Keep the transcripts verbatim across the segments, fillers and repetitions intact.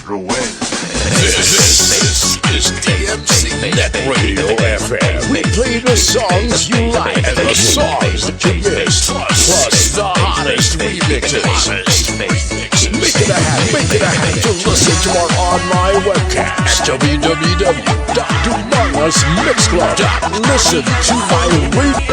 Ruel. This is D M C Net Radio F M. We play the songs you like and the songs that you miss, plus the hottest remixes. Make it a habit, make it a habit to listen to our online webcast, W W W dot dumangas mix club dot listen to my radio.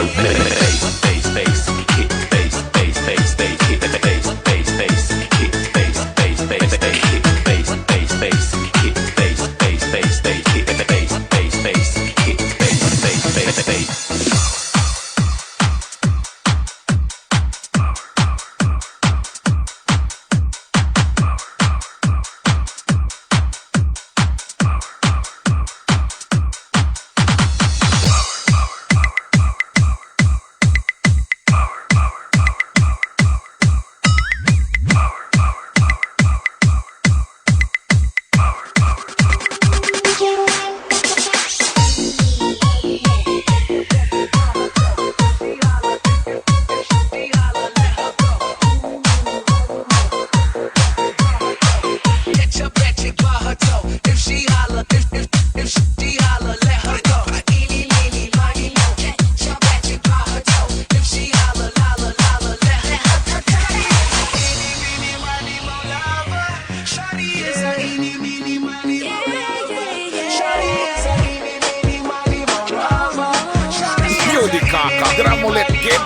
Beauty Kaka, Dramulet Kid.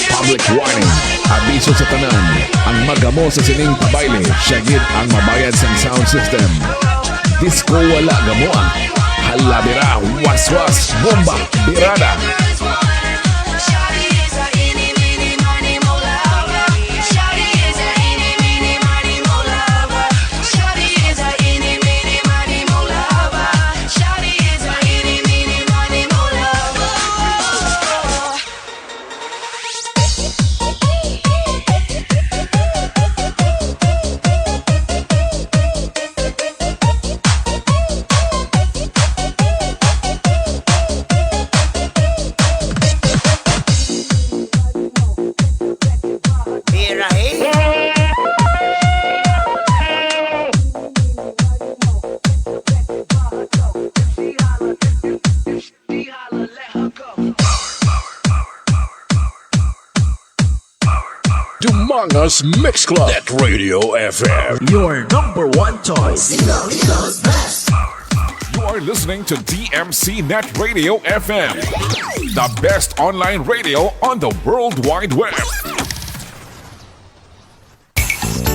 Public warning. Abiso sa tanan. Ang magamo sa sining pabayle, siya gid ang mabayad sang sound system. Disco wala gamoa. Halabira, waswas, bomba, birada. Dumangas Mix Club. Net Radio F M. Your number one choice. You are listening to D M C Net Radio F M, the best online radio on the World Wide Web.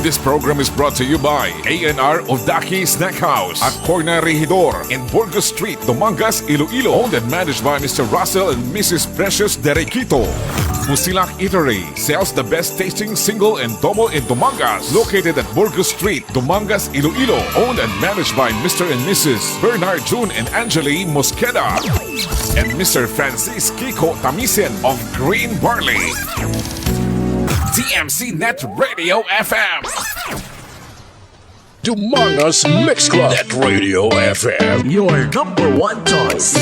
This program is brought to you by A and R Odaki Snack House at Corner Regidor in Burgos Street, Dumangas, Iloilo. Owned and managed by Mister Russell and Missus Precious Derequito. Musilak Eatery sells the best tasting single and double in Dumangas. Located at Burgos Street, Dumangas, Iloilo. Owned and managed by Mister and Missus Bernard June and Angeli Mosqueda and Mister Francis Kiko Tamisen of Green Barley. D M C Net Radio F M. Dumangas Mix Club. Net Radio F M. Your number one choice.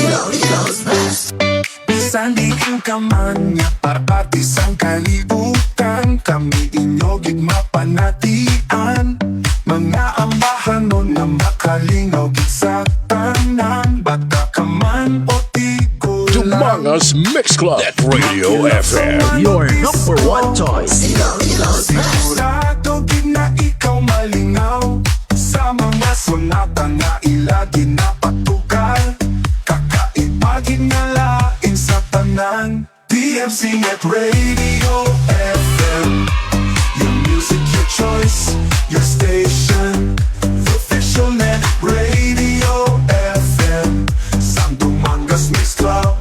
Bisan diin ka man nga parte sang kalibutan, kami inyo gid mapanatian. Mga ambahanon nga makalingaw gid sa tanan, bata ka man o tigol lang. Dumangas Mix Club. Net Radio F M. Your number one choice. Sigurado gid na ikaw malingaw sa mga sonata nga ila ginapatugal. Kakaiba gid nga lain sa tanan. D M C Net Radio F M. Your music, your choice, your station. The official Net Radio F M. Sang Dumangas Mix Club.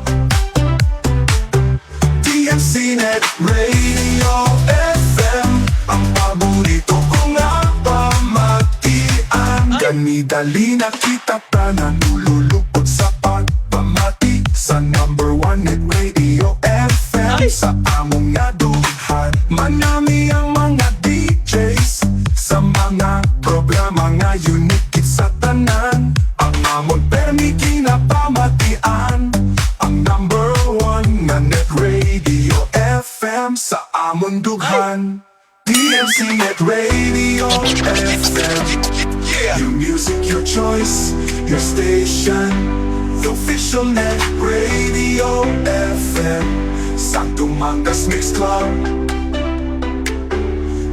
D M C Net Radio F M, ang paborito ko nga pamatian. Gani dali na kita tanan, ululupot sa pagpamati sa number one Net Radio F M. Ay! Sa among nga dughan, manami ang mga D Js sa mga programa nga unique gid sa tanan. Ang amon permi ginapamatian, ang number one nga Net Radio F M sa amon dughan. D M C Net Radio F M. Music your choice, your station. The official Net Radio F M. Sa Dumangas Mix Club.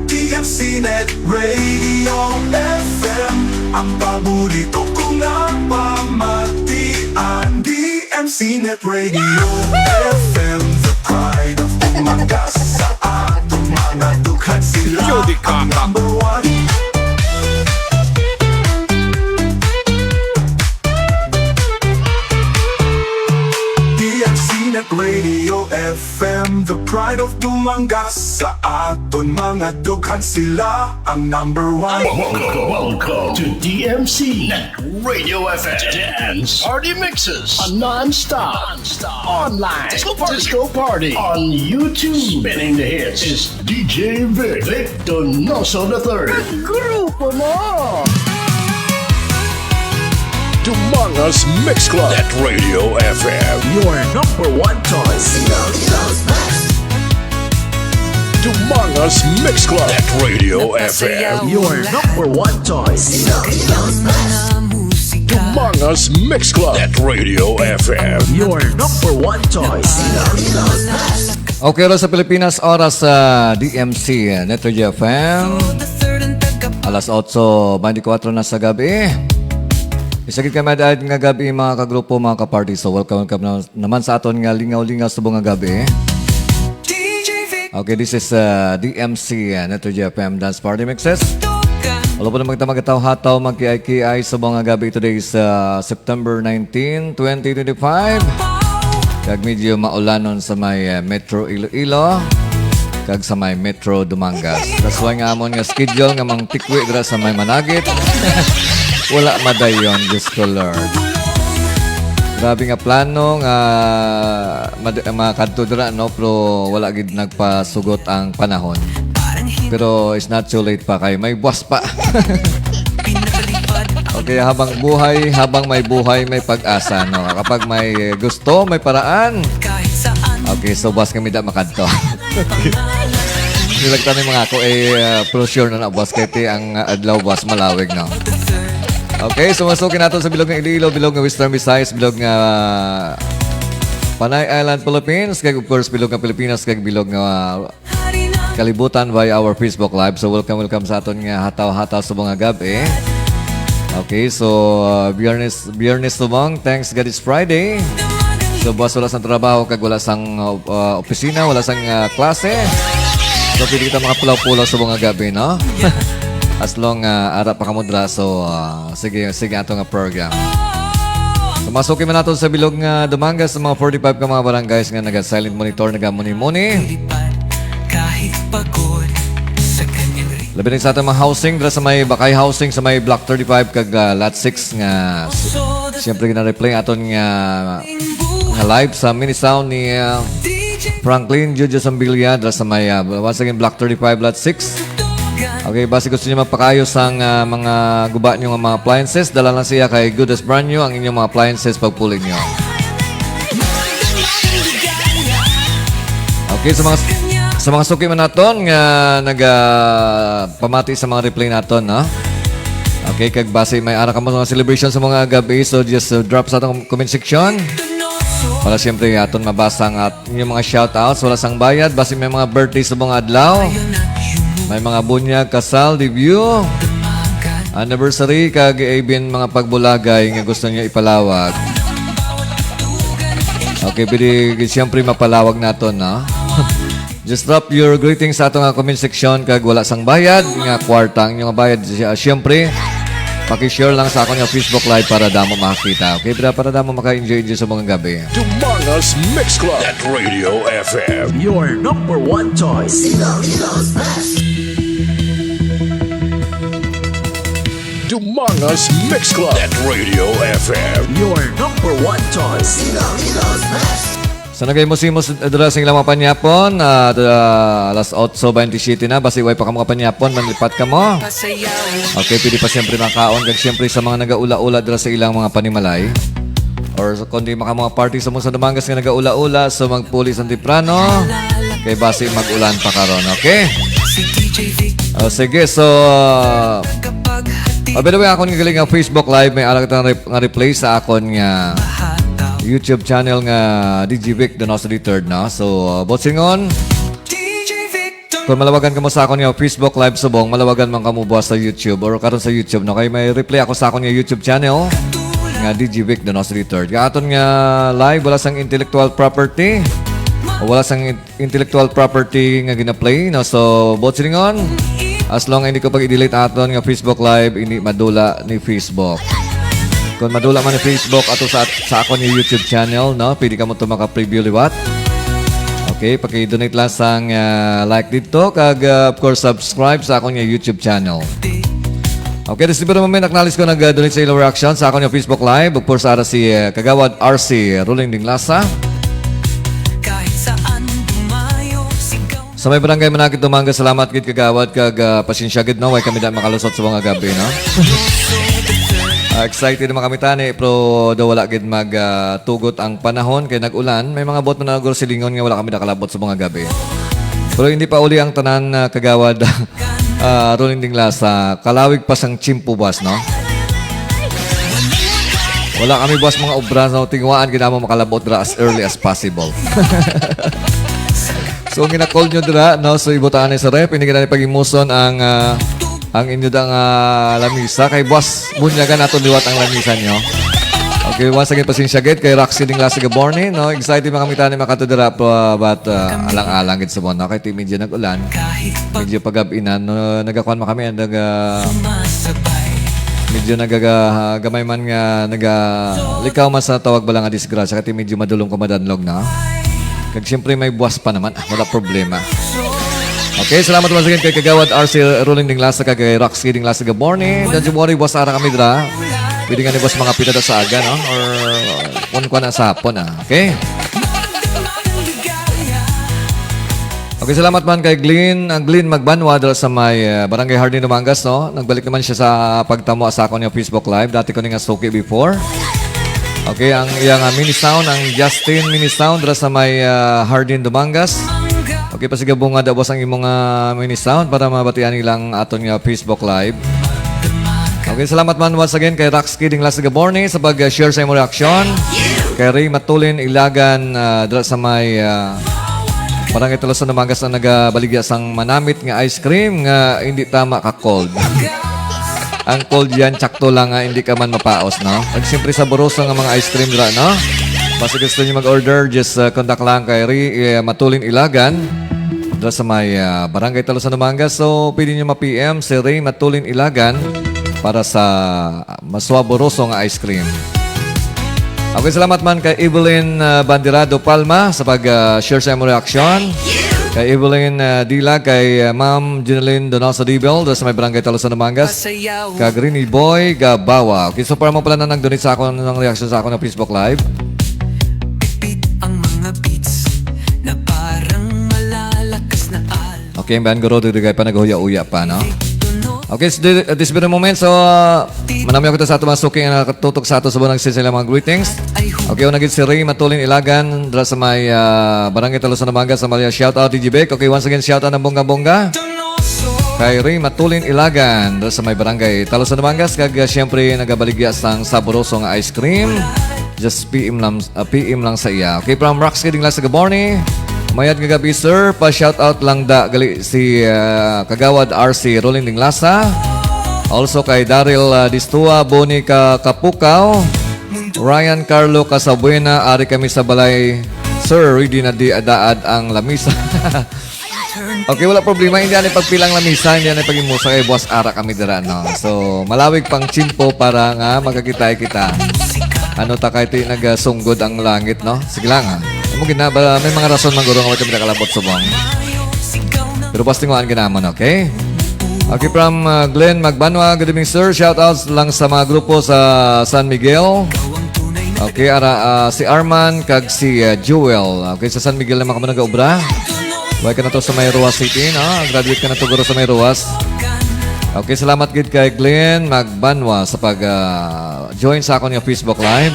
D M C Net Radio F M. Ang paborito ko nga pamatian. D M C Net Radio F M. The pride of Dumangas. Sa atong mga dughan sila ang number one. D M C Net Radio F M, the pride of Dumangas. Sa aton mga dughan sila ang number one. Welcome, welcome to D M C Net Radio F M Dance Party Mixes, a non-stop, non-stop online disco party, disco party on YouTube. Spinning the hits is D J Vic, Vic Donoso the third. Grupo mo! Dumangas Mix Club at Radio F M. Your number one choice. Dumangas Mix Club at Radio F M. Your number one choice. Dumangas Mix Club at Radio F M. Your number one choice. Okay, oras sa Pilipinas, oras sa D M C, Net Radio F M. Alas otso beintikwatro na sa gabi. Isa gid ka madayad nga gabi, mga kagrupo, mga kaparty. So, welcome, welcome na naman sa aton nga lingaw-lingaw subong nga gabi. Okay, this is uh, D M C, uh, Net Radio F M Dance Party Mixes. Wala po naman kita magkataw-hataw, magkiay-kiay subong nga gabi. Today is uh, September nineteen, twenty twenty-five. Kag medyo maulanon sa may uh, Metro Iloilo kag sa may Metro Dumangas. That's why nga amon nga schedule nga mangtikwi dira sa may Managit. Wala madayon, Diyos ko, Lord. Grabe nga plano nga mad- makadto dira, no? Pero wala gid nagpasugot ang panahon. Pero it's not too late pa kay may buwas pa. Okay, habang buhay, habang may buhay, may pag-asa, no? Kapag may gusto, may paraan. Okay, so buwas kami da makadto. Nilagtan ni mga ako, eh, uh, pero sure na na, buwas, kay ti ang uh, adlaw, buwas, malawig, no? Okay, so masukin nato sa bilog nga Iloilo, bilog nga Western Visayas, bilog nga Panay Island, Philippines, kag of course, bilog nga Pilipinas, kag bilog nga kalibutan via our Facebook Live. So, welcome, welcome sa aton nga hataw-hataw sa mga gab, eh. Okay, so, uh, Biyernes, Biyernes subong, thanks God it's Friday. So, buwas wala sang trabaho, kag wala sang uh, uh, opisina, wala sang uh, klase. So, pwede kita makapulaw-pulaw sa mga gabi, no? As long uh, ara pa kamo dira, so uh, sige, sige ato nga program. So, masuki man nato sa bilog nga Dumangas sa mga forty-five ka mga barangays nga naga-silent monitor, naga-muni-muni. Labi na sa aton mga housing, dira sa may Bakay Housing, sa may Block thirty-five kag uh, Lot six nga s- siyempre gina-replay aton nga nga live sa mini sound ni uh, Franklin Jojo Sambilia dira sa may uh, once again Block thirty-five Lot six. Okay, basi gusto niyo magpakayo sang uh, mga guba niyo nga mga appliances, dala lang siya kay Good as Brand New ang inyong mga appliances pagpuli niyo. Okay, sa mga sa mga suki man naton nga naga pamati sa mga replay naton, no? Okay, kag basi may ara kamo sa mga celebration sa mga gabi, so just uh, drop sa atong comment section. Para siyempre aton mabasa ang at inyong mga shoutouts, wala sang bayad, basi may mga birthday sa mga adlaw. May mga bunyag, kasal, debut, anniversary, kag even mga pagbulagay nga gusto niyo ipalawag. Okay, pwede siyempre mapalawag naton, no? Just drop your greetings sa ato nga comment section kag wala sang bayad nga kwarta ang inyong bayad. Siya- Siyempre, paki-share lang sa akon nga Facebook Live para damo makakita. Okay, bra, para damo maka-enjoy-enjoy sa mga gabi. Dumangas Mix Club at Radio F M. Your number one choice. Dumangas Mix Club at Radio F M. Your number one choice. Sa nagay musimos dira sa ilang mga panyapon, ah, dira alas otso beintisyete na, basi way pa ka mga panyapon, manlipat ka mo. Okay, pwede pa siyempre makaon, kag siyempre sa mga nagaula-ula dira sa ilang mga panimalay. Or kundi maka mga party sa mga sa Dumangas nga nagaula-ula, so magpuli sa temprano. Kay basi mag-ulan pa karon, okay? O sige, so Oh, by the way, akon nga gali nga Facebook Live, may ara kita nga rep-, nga replay sa akon nga YouTube channel nga D J Vic Donoso the third, no? So, uh, buot silingon, kung malawagan kamo sa akon nga Facebook Live subong, malawagan man kamo buwas sa YouTube or karon sa YouTube, no? Kay may replay ako sa akon nga YouTube channel nga D J Vic Donoso the third. Kay aton nga live, wala sang intellectual property. Wala sang in-, intellectual property nga gina-play, no? So, buot silingon, as long hindi ko pag-i-delete aton nga Facebook Live, hindi madula ni Facebook. Kung madula man ni Facebook ato sa, sa akon nga YouTube channel, no? Pwede kamo to maka-preview liwat. Okay, paki-donate lang sang, ah, like dito, kag, ah, of course, subscribe sa akon nga YouTube channel. Okay, this is the moment, acknowledge ko nag-donate sa ilang reaction sa akon nga Facebook Live. Of course, ara si, ah, Kagawad R C Rolling Dinglasa. Kahit saan dumayo, sigaw. Sa may barangay Manakit, Dumangas, salamat gid, Kagawad, kag, ah, pasensya gid, no? Way kami da makalusot sa mga gabi, no? Ah, excited naman kami tani, pero daw wala gid mag, ah, tugot ang panahon kay nag-ulan. May mga buot man na guro silingon nga wala kami nakalabot sa mga gabi. Pero hindi pa uli ang tanan, ah, Kagawad, ah, Rolling Dinglasa. Kalawig pa sang tiyempo, boss, no? Wala kami, boss, mga obra, no? Tinguhaan gid namo makalabot dira as early as possible. So, ang gina-call nyo dira, no? So, ibutaan na sa ref, hindi gid na pag-imuson ang, ah, ang inyo da nga lamisa. Kay buwas, bunyagan naton liwat ang lamisa nyo. Okay, once again, pasensya gid kay Roxy Dinglasa Gaborne, no? Excited man kami tani makadto dira, pa, but, ah, alang-alang gid sa mo, no? Kay ti medyo nag-ulan, medyo pagab-inan, no? Nagakuan man kami, nag, ah, medyo nagaga-, gamay man nga nagalikaw man sa tawag bala nga disgrasya, kay ti medyo madulom ko madanlog na. Kag siyempre may buwas pa naman. Ah, wala problema. Okay, salamat once again kay Kagawad R C Rolling Dinglasa, kag kay Roxy Dinglasa Gaborne. Don't you worry, buwas ara kami dira. Pwede nga ni buwas mga pita da sa aga, no? Or, uh, kun kwa na sa hapon, ah. Okay? Okay, salamat man kay Glenn, ang Glenn Magbanwa dira sa may, uh, Barangay Hardin, Dumangas, no? Nagbalik naman siya sa pagtamo sa akon nga Facebook Live. Dati ko ni nga suki before. Okay, ang iyang, uh, mini sound, ang Justin mini sound dira sa may, uh, Hardin, Dumangas. Okay, pasigabunga daw, boss, ang imong, uh, mini sound para mabatian nilang aton nga Facebook Live. Okay, salamat man once again kay Roxy Dinglasa Gaborne sa pag-share sa imong reaction. Kay Ray Matulin Ilagan, ah, dira sa may, ah, Barangay Tolosan, Dumangas, ang nagabaligya sang manamit nga ice cream nga hindi tama ka cold. Ang cold yan, tsakto lang nga hindi ka man mapaos, no? Kag siyempre saboroso nga mga ice cream dira, no? Basta gusto niyo mag-order, just, ah, contact lang kay Ray, eh, Matulin Ilagan. Dira sa may, ah, Barangay Talosan, Dumangas. So, pwede nyo ma-P M si Ray Matulin Ilagan para sa, ah, maswaboroso nga ice cream. Okay, salamat man kay Evelyn, ah, Banderado Palma sa pag, ah, share sa imong reaksyon. Kay Evelyn, ah, Dila, kay, ah, Ma'am Jeneline Donoso Dibel, dira sa may Barangay Talosan, Dumangas. Kag Rini Boy Gabawa. Okay, so para mo pala na nag-donate sa akon ng reaction sa akon ng Facebook Live. Beat ang mga beats na parang malalakas na al- Okay, ang band guro, dugay pa naghuya-uya pa, no? Okay, so thi-, this very moment, so, uh, manamyo kita sa ato mga suki nga nakatutok sa ato sa bunang sila mga greetings. Okay, una gid si Ray Matulin Ilagan, dira sa may, uh, Barangay Talosan, Dumangas, sa Maria. Shout out, D J Vic. Okay, once again, shout out ng bongga-bongga kay Ray Matulin Ilagan, dira sa may Barangay Talosan, Dumangas. Kag, uh, siyempre, nagabaligya sang saboroso nga ice cream. Just P M lang, ah, P M lang sa iya. Okay, from Rox Kiding Lasa Gaborne. Mayad nga gabi, sir. Pa-shout out lang da gali si, ah, Kagawad R C Rolling Dinglasa. Also kay Daryl, ah, Distua, Boni Ka-, Kapukaw, Ryan Carlo Casabuena, ari kami sa balay. Sir, ready na di adaad ang lamisa. Okay, wala problema. Hindi na pagpilang lamisa, hindi na pag-imusa kay buwas ara kami dira, no? So, malawig pang tiyempo para nga magkakitay kita. Ano ta kay ti nagasugod ang langit, no? Sige lang, ha? Amo gina, ba, may mga rason man guro nga wala kami nakalabot subong. Pero buwas tinguhaan ginamon, okay? Okay, from, uh, Glenn Magbanwa, good evening, sir. Shout out lang sa mga grupo sa San Miguel. Okay, ara, ah, si Arman kag si, ah, Jewel. Okay, sa San Miguel naman kamo nag-obra. Way ka na to sa may Roxas City, no? Graduate ka na to, guro, sa may Roxas. Okay, salamat gid kay Glenn Magbanwa sa pag, ah, join sa akon nga Facebook Live.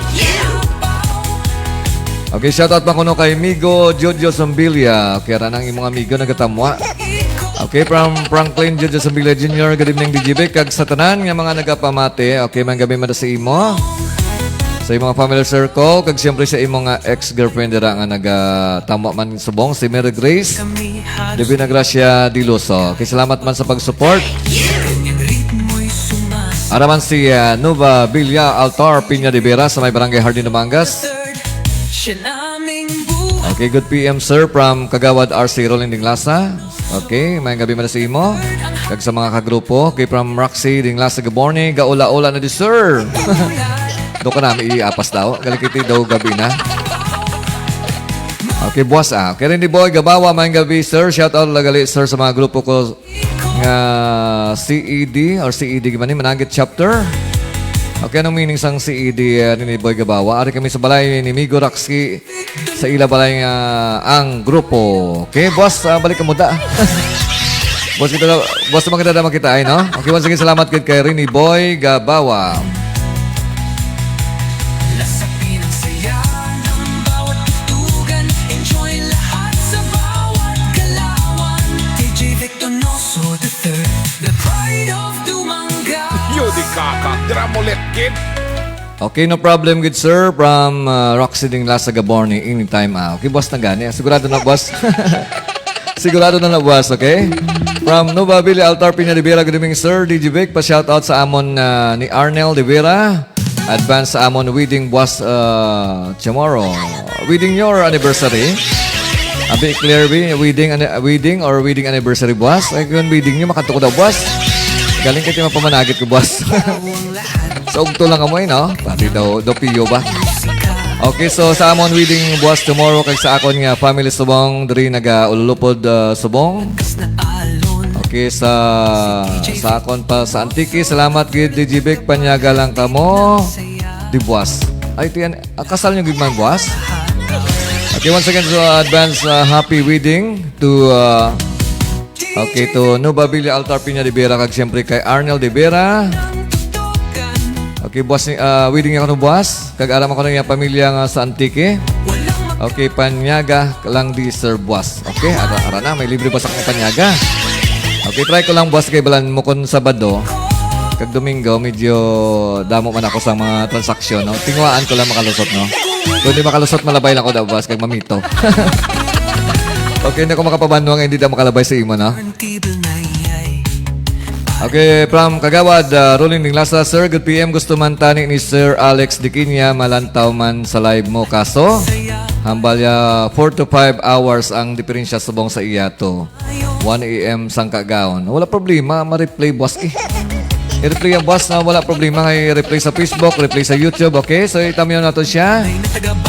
Okay, shout out pa kuno kay Migo Jojo Sombilia. Okay, ara nang imong amigo nagatamwa. Okay, from Franklin Judge Sambila Junior, good evening, D J Vic, kag sa tanan nga mga nagapamati. Okay, maayong gabi man sa imo. Sa imong family circle, kag siyempre sa imo nga ex-girlfriend dira nga nagatambal man subong, si Mary Grace Divina Gracia Diloso. Okay, salamat man sa pag-support. Ara man si, ah, Nova Villa Altar Piña de Vera sa may Barangay Hardin, Dumangas. Okay, good P M, sir, from Kagawad R C Rolling Dinglasa. Okay, maayong gabi man sa imo. Kag sa mga kagrupo, okay, from Roxy Dinglasa Gaborne, gaula-ula na di, sir. Do ka namin iapas daw. Galikiti daw gabi na. Okay, buwas, ah. Kay Randy Boy Gabawa, maayong gabi, sir. Shout out lagali, sir, sa mga grupo ko nga C E D or C E D man ni Managit Chapter. Okay, anong meaning sang C E D, uh, ni Boy Gabawa? Ari kami sa balay ni Migo Raxi, sa ila balay nga ang grupo. Okay, boss, ah, balik ka muda. Boss, kita na, boss, naman kita na makita ay, no? Okay, once again, salamat gid kay Rini Boy Gabawa. Lasapin ang saya ng bawat tutugan. Enjoy lahat sa bawat galawan. D J Victor Noso the third, the pride of Dumangas. Yo, di kaka, dira mo let kid. Okay, no problem gid, sir. From, uh, Roxy Dinglas sa Gaborne, anytime, ah. Okay, boss, na gani. Sigurado na, boss. Sigurado na na, boss, okay? From Nova Villa Altar Piña de Vera, good evening, sir. D J Vic, pa-shoutout sa amon, uh, ni Arnel de Vera. Advance sa amon wedding, boss, uh, tomorrow. Wedding niyo or anniversary? Abi, clear, bi? Wedding, ani-, wedding or wedding anniversary, boss? Ay, kung wedding niyo, makadto ko daw, boss. Galing kayo mapamanagit ko, boss. Sa ugto lang kamo, eh, no? Pati daw, daw piyo ba? Okay, so sa amon wedding buwas tomorrow kag sa akon nga family subong diri naga-Ululupod, ah, subong. Okay, sa, sa akon pa sa Antique, salamat gid, D J Vic, panyaga lang kamo. Di buwas. Ay, tiyan, ah, kasal nyo gid man buwas? Okay, once again, so advance, ah, happy wedding to, ah, Okay, to Nova Villa Altar Piña de Vera, kag siyempre kay Arnel de Vera. Okay, buwas ni, ah, wedding niya kuno buwas. Kag aram ako na niya pamilya nga sa Antique. Okay, panyaga lang di, sir, buwas. Okay, ara, ara na, may libre ba sa akong panyaga? Okay, try ko lang buwas kay balan mo kon Sabado. Kag Domingo, medyo damo man ako sa mga transaksyon, no? Tinguhaan ko lang makalusot, no? Kung di makalusot, malabay lang ko daw buwas kag mamito. Okay, na ko makapabanwa nga hindi daw makalabay sa imo, no? Okay, from Kagawad, uh, Rolling Dinglasa, sir, good P M. Gusto man tani ni Sir Alex Diquinia malantaw man sa live mo. Kaso, hambal ya four to five hours ang diferensya subong sa iya to one A M sang kagaon. Wala problema, ma-replay, boss, eh. I-replay ang boss na wala problema. Kay replay sa Facebook, replay sa YouTube. Okay, so itamyaw nato siya.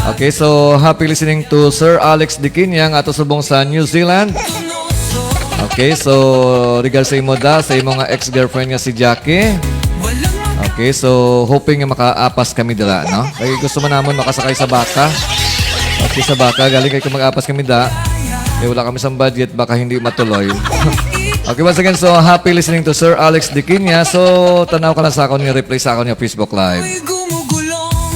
Okay, so happy listening to Sir Alex Diquinia nga ato subong sa New Zealand. Okay, so regards sa imo da, sa imo nga ex-girlfriend nga si Jackie. Okay, so hoping nga makaapas kami dira, no? Kay gusto man namon makasakay sa baka. Okay, sa baka, galing kay kung mag-apas kami da, eh, wala kami sa budget, baka hindi matuloy. Okay, once again, so happy listening to Sir Alex Diquinia. So, tanaw ka na sa akon nga replay sa akon nga Facebook Live. Ako'y gumugulong.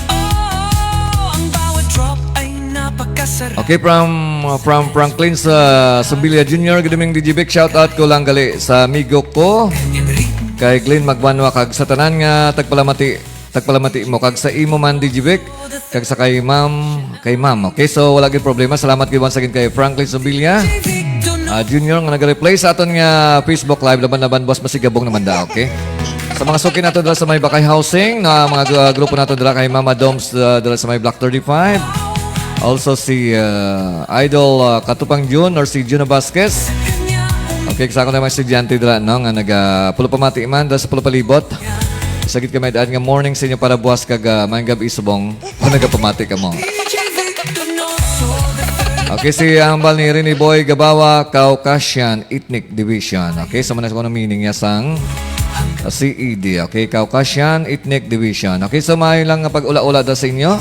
Oh, ang bawat drop ay napakasarap. Okay, from, from Franklin sa Sumbilia Junior, good evening, D J Vic. Shout out ko lang gali sa amigo ko, kay Glenn Magbanwa, kag sa tanan nga tagpalamati, tagpalamati mo, kag sa imo man, D J Vic, kag sa kay Ma'am, kay Ma'am. Okay, so wala gid problema. Salamat gid once again kay Franklin Sumbilia, ah, Junior, nga nag-replay sa aton nga Facebook Live. Laban-laban, boss, masigabong naman da, okay? Sa mga suki nato dira sa may Bakay Housing, na mga gru-, grupo nato dira kay Mama Doms, ah, dira sa may Block thirty-five. Also si, ah, Idol, ah, Katupang Jun or si Juno Vasquez. Okay, sa ako na mga estudyante dira, no, nga naga-, pulo pamati man dira sa pulo palibot. Sagit ka may daan nga morning sa inyo para buwas kag, ah, maayong gabi subong. Kung nagapamati ka mo. Okay, si hambal ni Rini Boy Gabawa, Caucasian Ethnic Division. Okay, so man sa kung ano meaning niya sang, uh, C E D. Okay, Caucasian Ethnic Division. Okay, so maayo lang nga pag-ula-ula da sa inyo.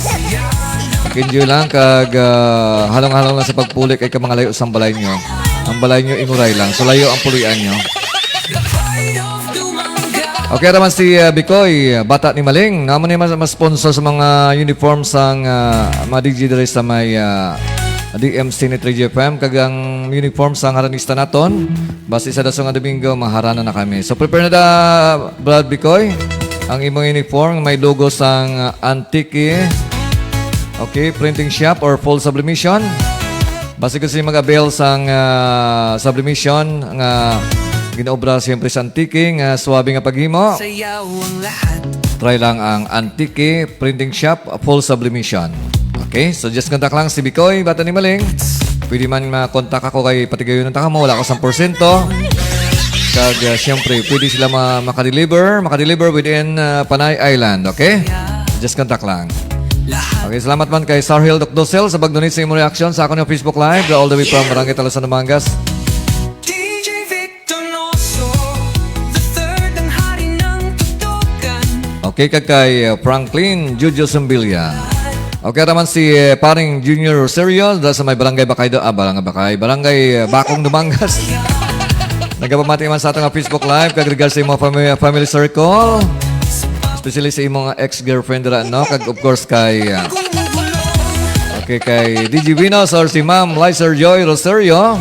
Okay, enjoy lang kag, uh, halong-halong lang sa pagpuli kay ka mga layo sang balay nyo. Ang balay nyo inguray lang, so layo ang pulian nyo. Okay, raman si, uh, Bikoy, uh, bata ni Maling. Namo ni mas, mas sponsor sa mga uniform sang, uh, mga D J diri sa may, uh, D M C ni three G F M, kag ang uniform sa haranista naton. Basi sa daso nga Domingo, maharana na kami. So, prepare na da, Brad Bicoy, ang imong uniform. May logo sang, ah, Antique. Okay, printing shop or full sublimation. Basi gusto niyo mag-avail sang, ah, sublimation nga ginaobra siyempre sa Antique, nga suwabe nga paghimo. Sayaw ang lahat. Try lang ang Antique Printing Shop, full sublimation. Okay, so just contact lang si Bicoy, bata ni Maling. Pwede man ma-contact ako kay patigayon ng takamo, wala ko sa porsyento. Kag, ah, siyempre, pwede sila ma-, makadeliver, makadeliver within, ah, Panay Island, okay? Just contact lang. Okay, salamat man kay Sarhil Docdosel sa pag-donate sa imong reaction sa akon nga Facebook Live, all the way from Barangay Talasan, Dumangas. D J Vic Donoso the third, ang hari ng tutukan. Okay, kag kay, uh, Franklin Juju Sumbilia. Okay, naman si, uh, paring Junior Rosario, dahil sa may barangay Bakay do, ah, barangay Bakay, barangay, uh, Bakong Dumangas. Nagapamati man sa ato nga Facebook Live, kag regards sa imong family, family circle, especially sa imong ex-girlfriend dira, no? Kag of course kay, uh, okay, kay D J Venus or si Ma'am Lizer Joy Rosario,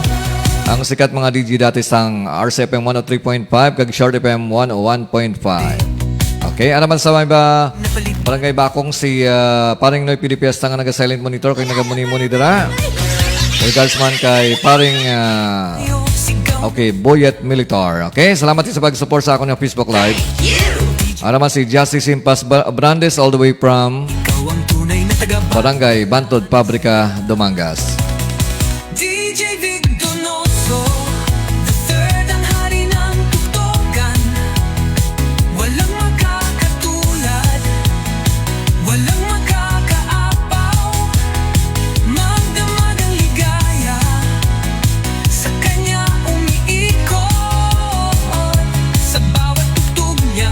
ang sikat mga D J dati sang R C F M one oh three point five kag Short F M one oh one point five. Okay, ano man sa may ba, Barangay Bakong si, ah, Paring Noy Pilipiesta nga naga-silent monitor kag nagamuni-muni dira. Regards man kay Paring, ah, okay, Boyet Militar. Okay, salamat sa pag-support sa akon nga Facebook Live. Ara man si Jassy Simpas Ba-, Brandes all the way from Barangay Bantod, Pabrika, Dumangas. D J Vic Donoso the third, ang hari ng tuktokan. Walang makakatulad, walang makakaapaw. Magdamag ang ligaya, sa kanya umiikot. Sa bawat tugtog niya,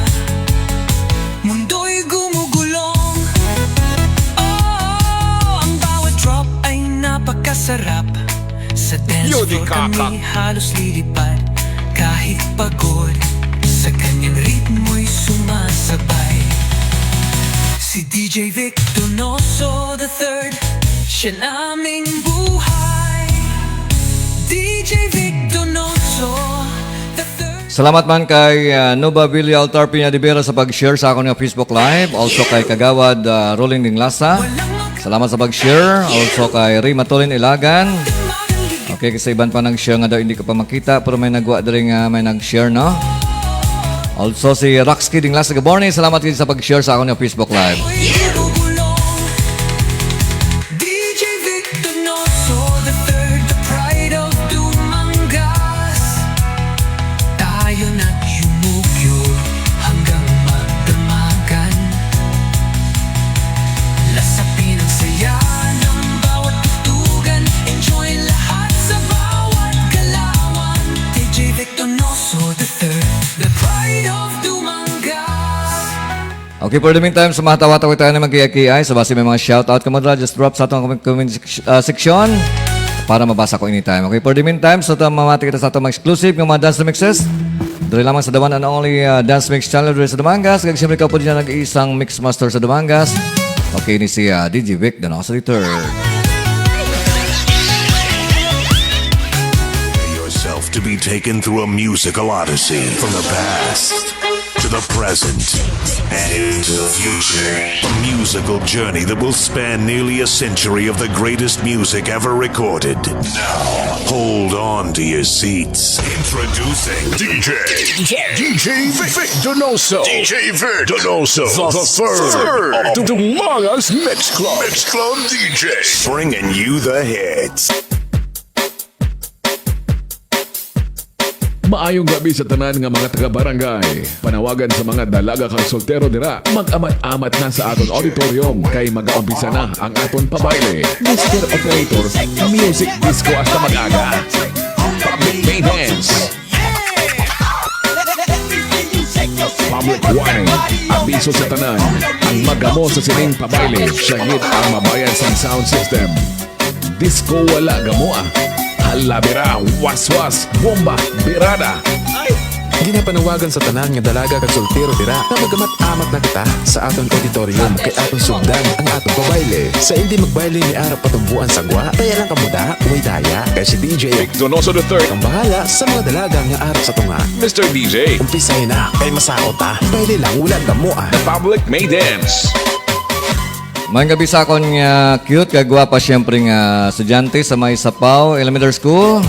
mundo'y gumugulong. Oh, ang bawat drop ay napakasarap. Sa dance floor kami halos lilipad. Kahit pagod, sa kanyang ritmo'y sumasabay. Si D J Vic Donoso the third, siya naming buhay. D J Vic Donoso the third. Salamat man kay, ah, Nova Villa Altar Piña de Vera sa pag-share sa akon nga Facebook Live. Also kay Kagawad, ah, Rolling Dinglasa. Salamat sa pag-share. Also kay Ray Matulin Ilagan. Okay, kasi iban pa nag-share nga daw hindi ko pa makita, pero may nagwa diri nga may nag-share, no? Also si Roxky Dinglasa Gaborne, salamat gid sa pag-share sa akon nga Facebook Live. D J Vic Donoso the third, the pride of Dumangas. Tayo na't yumugyug hanggang magdamagan. Lasapin ang saya ng bawat tugtugan. Enjoy lahat sa bawat galawan. D J Vic Donoso the third, the pride of Dumangas. Okay, for the meantime, sa mga tawa-tawa tayo na mag-iyakiay, so basi may mga shout-out ka mo dira, just drop sa atong comment, comment sec-, ah, section para mabasa ko anytime. Okay, for the meantime, so ta-, mamati kita sa atong mga exclusive nga mga dance mixes. Diri lamang sa the one and only, ah, dance mix channel diri sa Dumangas. Kag siyempre, ka po dyan nag-iisang mix master sa Dumangas. Okay, ni si, ah, D J Vic Donoso the third. Yourself to be taken through a musical odyssey from the past to the present and into the future. A musical journey that will span nearly a century of the greatest music ever recorded. Now, hold on to your seats. Introducing D J, D J Vic Donoso. D J Vic Donoso, the, the third, third of Dumangas Mix Club. Mix Club D J. Bringing you the hits. Maayong gabi sa tanan nga mga taga-barangay. Panawagan sa mga dalaga kag soltero dira, mag-amat-amat na sa aton auditorium kay mag-aumpisa na ang aton pabayle. Mister Operator, music disco hasta mag-aga. Public maintenance. Public warning. Abiso sa tanan. Ang magamo sa sining pabayle, siya gid ang mabayad sang sound system. Disco wala gamoa. Halabira, waswas, bomba, birada. Ay! Ginapanawagan sa tanan nga dalaga kag soltero dira nga magamat-amat na kita sa aton auditorium kay aton sugdan ang aton pabayle. Sa indi magbayle ni ara patumboan sa gwa, kaya lang kamo da, way daya. Kay si D J Vic Donoso the third ang bahala sa mga dalaga nga ara sa tunga. Mister D J, umpisay na, kay masakot ta. Bayle lang, wala damo ah. The public may dance. Maayong gabi sa akon nga cute kag gwapa, siyempre, nga estudyante sa may Sapao Elementary School,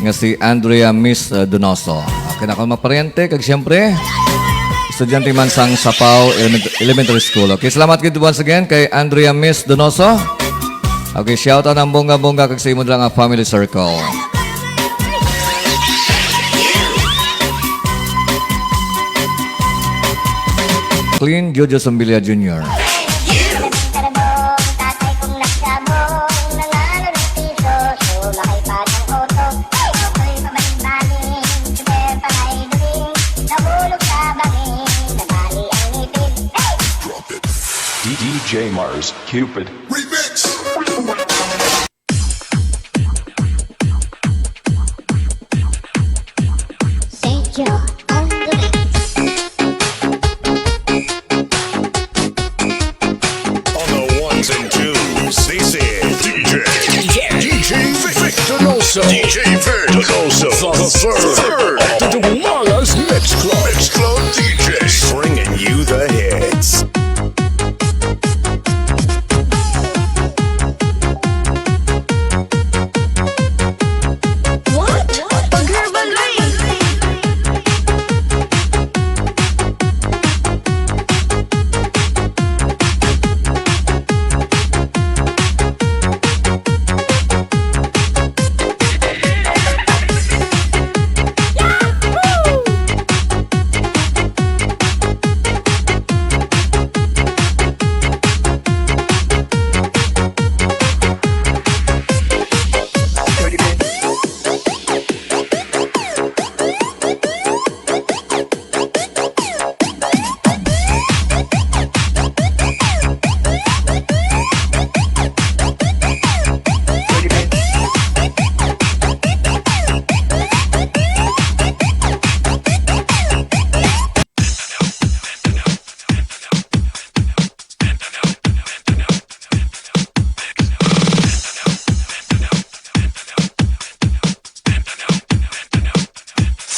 nga si Andrea Miss, uh, Donoso. Okay, na akong mga paryente, kag siyempre, estudyante man sang Sapao Element-, Elementary School. Okay, salamat gid once again kay Andrea Miss Donoso. Okay, shout out ang bongga-bongga kag sa imo dira nga family circle. Clean, Jojo Sombilia Junior. D J Mars Cupid. Thank you. On the mix. On the ones and twos, this is D J, D J Vic Donoso. D J Vic Donoso, the third, the Dumangas Mix Club, Mix Club D Js, bringing you the hits. What? Pagherbal me.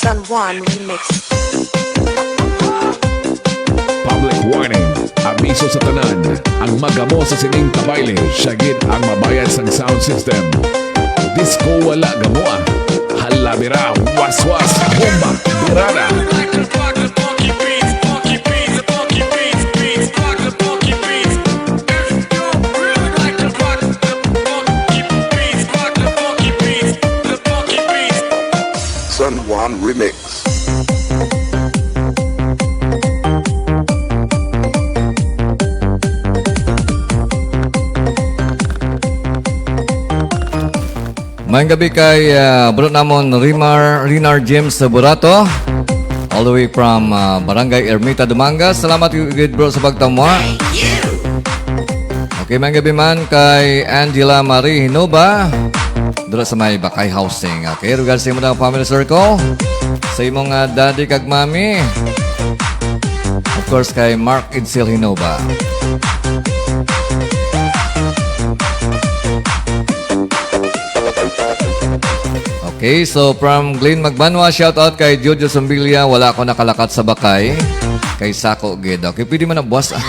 San Juan Remix. Public warning. Abiso sa tanan. Ang magamo sa sining kabayle, siya gid ang mabayad sang sound system. Disco wala gamoa. Halabira, waswas, bomba, birada. San Juan Remix. Maayong gabi kay, ah, bro namon Rimar, Rinar James Burato. All the way from, ah, Barangay Ermita, Dumangas. Salamat gid, bro, sa pagtamwa. Okay, maayong gabi man kay Angela Marie Hinoba. Dira sa may Bakay Housing. Okay, regards sa imo na family circle. Sa imong, ah, daddy kag mami. Of course, kay Mark Edsel Hinoba. Okay, so from Glenn Magbanwa, shout out kay Jojo Sombilia, wala ako nakalakat sa Bakay. Kay sako gid. Okay, pwede man na buwas, ah.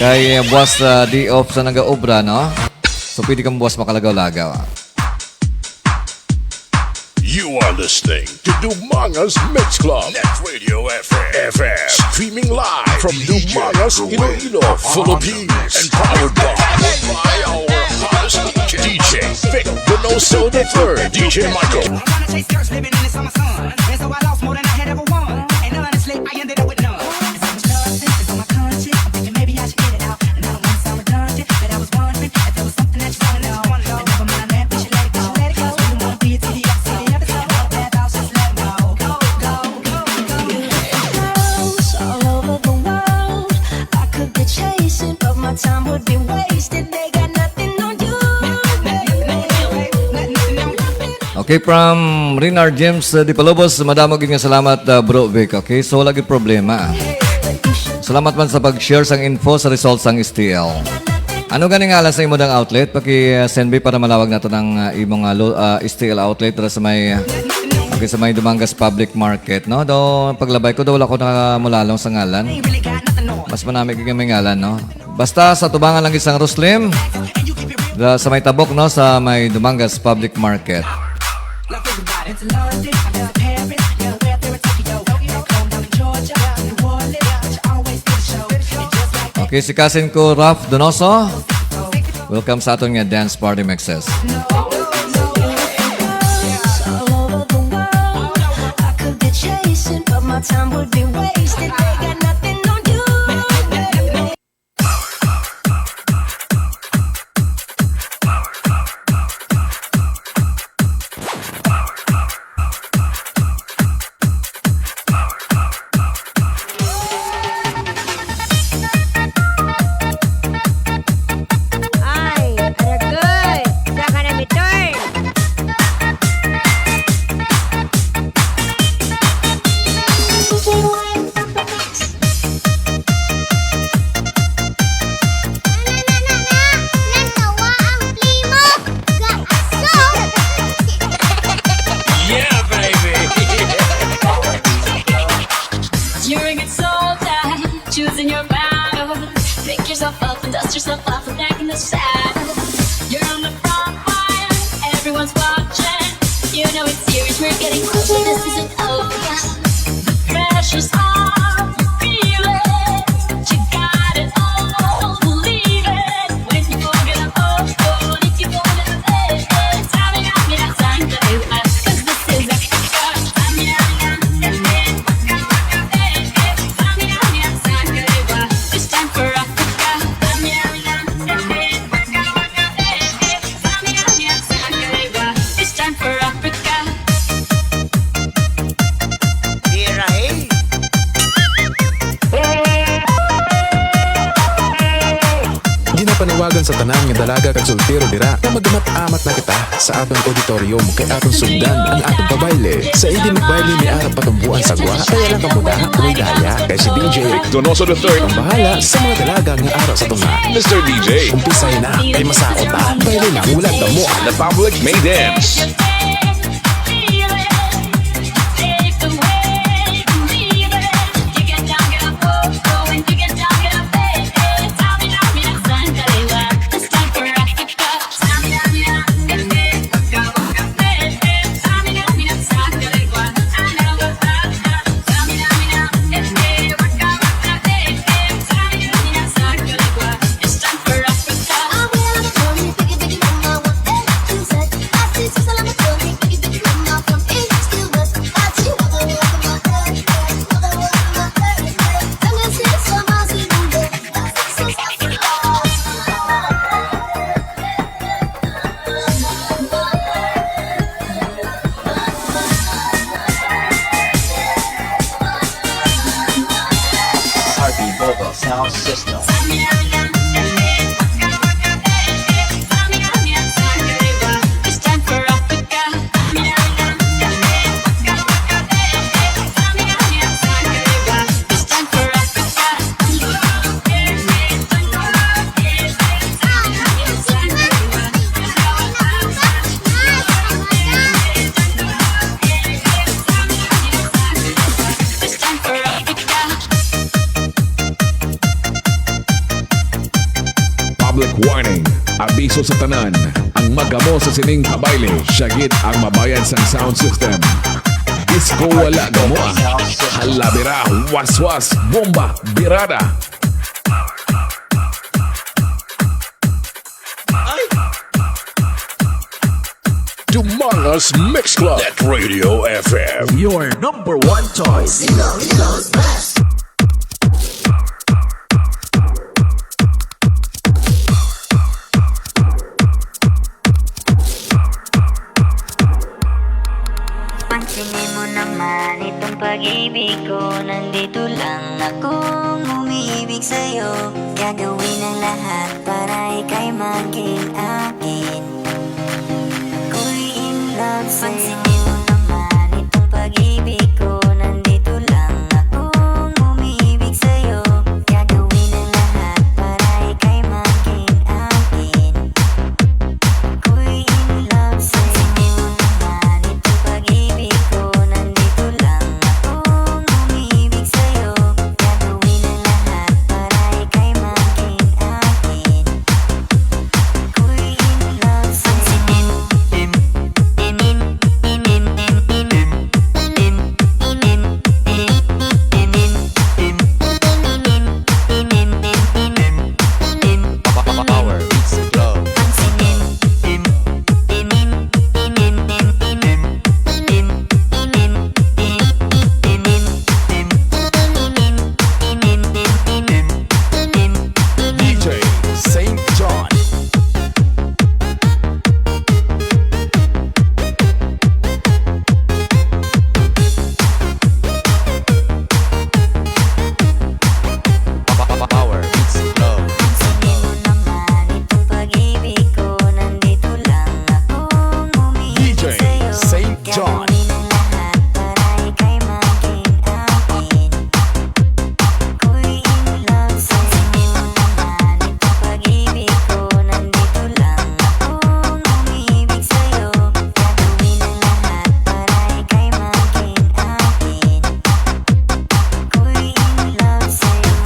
Kay, ah, buwas, ah, day off sa nagaobra, no? So, pwede kang buwas makalagaw-lagaw, ah. You are listening to Dumangas Mix Club, Net Radio F M. F M. Streaming live from Dumangas, Iloilo, Philippines. And powered by, by our hottest D J, D J Vic Donoso the third, D J Michael. I wanna chase girls living in the summer sun. And so I lost more than I had ever won. And honestly, I ended up with none. It's so much love since it's on my conscience. I'm thinking maybe I should get it out. And I don't wanna sound redundant, but I was wondering if there was something that you wanna know. But never mind that, we should let it go, we should let it go. You wanna be a T D X, T D X, and all that, I'll just let it go. Go, go, go, go. Girls all over the world, I could be chasing, but my time would be wasted. They got nothing on you, baby. Okay, from Renar James, uh, Di Palubos, madamo gid nga salamat, uh, Bro Vic. Okay, so wala gid problema. Salamat man sa pag-share sang info sa results sang S T L. Ano gani nga alas sa imo dang outlet? Paki, uh, send me para malawag nato ng, uh, imong, uh, lo-, uh, S T L outlet dira sa may, uh, okay, sa may Dumangas Public Market, no? Do, paglabay ko, do wala ko nakamulalong sa ngalan. Mas manami gid nga may ngalan, no? Basta sa tubangan lang gid sang Ruslim, da, sa may tabok, no, sa may Dumangas Public Market. Okay, si cousin ko, Ralph Donoso. Welcome sa aton nga dance party mixes. All over the world, I could be chasing, but my time would be wasted. They got nothing on you. Ay, aragay, sa ka na mi turn. Yeah, baby. You're a good soldier, choosing your battle. Pick yourself up and dust yourself off and back in the saddle. You're on the front line, everyone's watching. You know it's serious, we're getting closer. This isn't over. The pressure's on, you feel it. You got it all, believe it. When you gonna, oh, oh, if you gonna, eh, eh, tell me, tell me, tell me, 'cause this is Africa. Tell me, tell me, tell me, waka, waka, eh, eh, tell me, tell me, tell me, it's time for Africa. Tell me, tell me, tell me, waka, waka, eh, eh, tell me, tell me, tell me, it's time for Africa. Tira, eh. Ginapanawagan sa tanan nga dalaga kag soltero dira nga mag-amat-amat na kita sa aton auditorium kay aton sugdan ang aton pabayle. Sa hindi magbayle may ara patumboan sa gwa, kaya lang kamo na, way daya. Kay si D J Donoso the third ang bahala sa mga dalaga nga ara sa tunga. Mister D J. Umpisahin na, kay masaot ta. Bayle na, wala damo. The public may dance. Heartbeat Vocal Sound System. Public warning. Abiso sa tanan. Ang magamo sa sining pabayle, siya gid ang mabayad sang sound system. Disco wala gamo, ah. Halabira, waswas, bomba, birada. Dumangas Mix Club at Radio F M. Your number one choice. Pansinin mo naman itong pag-ibig ko. Nandito lang akong umiibig sa'yo. Gagawin ang lahat para ika'y maging akin. Ako'y in love Pansinin mo naman itong pag-ibig ko. Nandito lang akong umiibig sa'yo. Gagawin ang lahat para ika'y maging akin. Ako'y in love sa'yo. Pansinin mo naman itong pag-ibig ko. Nandito lang akong umiibig sa'yo. Gagawin ang lahat para ika'y maging akin. Ako'y in love sa'yo. Power Beats Club. D J Saint John. Power Beats Club. Pansinin mo naman itong pag-ibig ko. Nandito lang akong umiibig D J sa'yo. Saint John. Gagawin ang lahat para ika'y maging akin. Ako'y in love sa'yo. Pansinin mo naman itong pag-ibig ko. Nandito lang akong umiibig sa'yo. Gagawin ang lahat para ika'y maging akin. Ako'y in love sa'yo.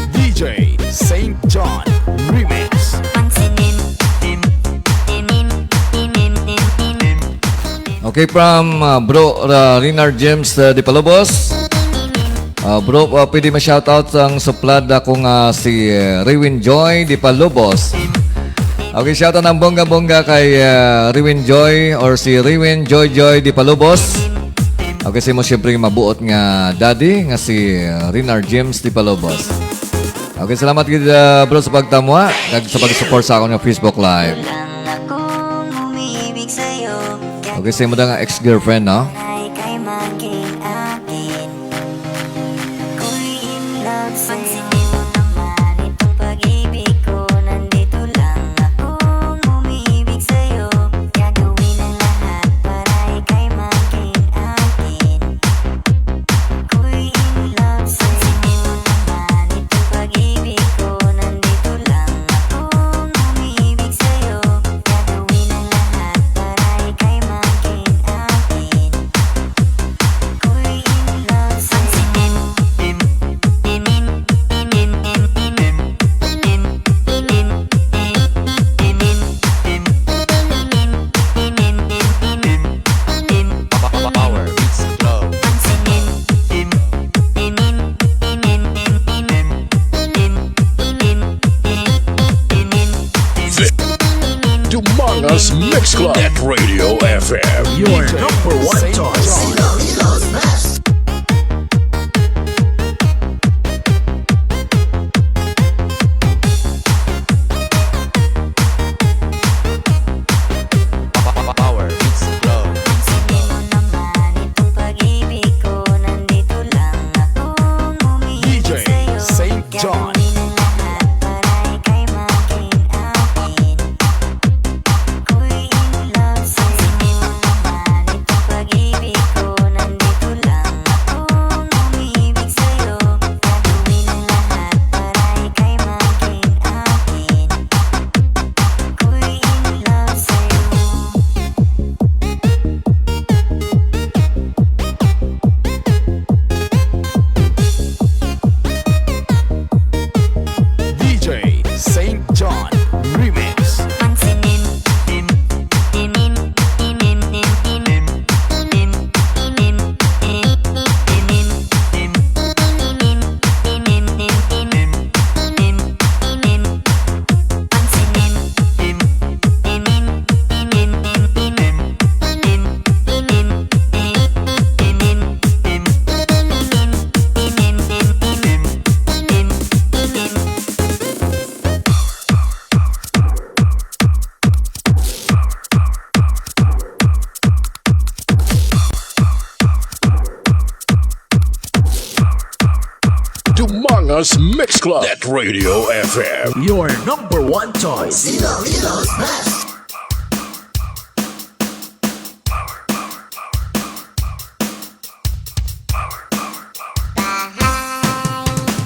D J Saint John Remix. Pansinin. Okay, from, uh, Bro, uh, Renar James, uh, Dipalobos. Uh, bro, uh, pwede ma-shoutout ang suplad ako nga si, uh, Riwin Joy Dipalobos. Okay, shoutout ang bongga-bongga kay, uh, Riwin Joy or si Riwin Joy Joy Dipalobos. Okay, sa imo siyempre mabuot nga daddy nga si, uh, Renar James Dipalobos. Okay, salamat gid, uh, bro, sa pagtamwa kag sa pag-support sa akon nga Facebook Live. Okay, sa imo da nga ex-girlfriend, no? Pansinin mo naman itong pag-ibig ko. Nandito lang akong umiibig sa'yo. Gagawin ang lahat para ika'y maging akin. Ako'y in love sa'yo. Pansinin mo naman itong pag-ibig ko. Nandito lang akong umiibig sa'yo. Gagawin ang lahat para ika'y maging akin. Ako'y in love sa'yo. Power Beats Club. Dumangas Mix Club at Radio F M. Your number one choice. Power Beats Club. Pansinin mo naman itong pag-ibig ko. Nandito lang akong umiibig D J sa'yo. Saint John. Gagawin ang lahat para ika'y maging akin. Ako'y in love sa'yo. Pansinin mo naman itong pag-ibig Mix Club at Radio F M. Your number one choice. Ilonggo's best.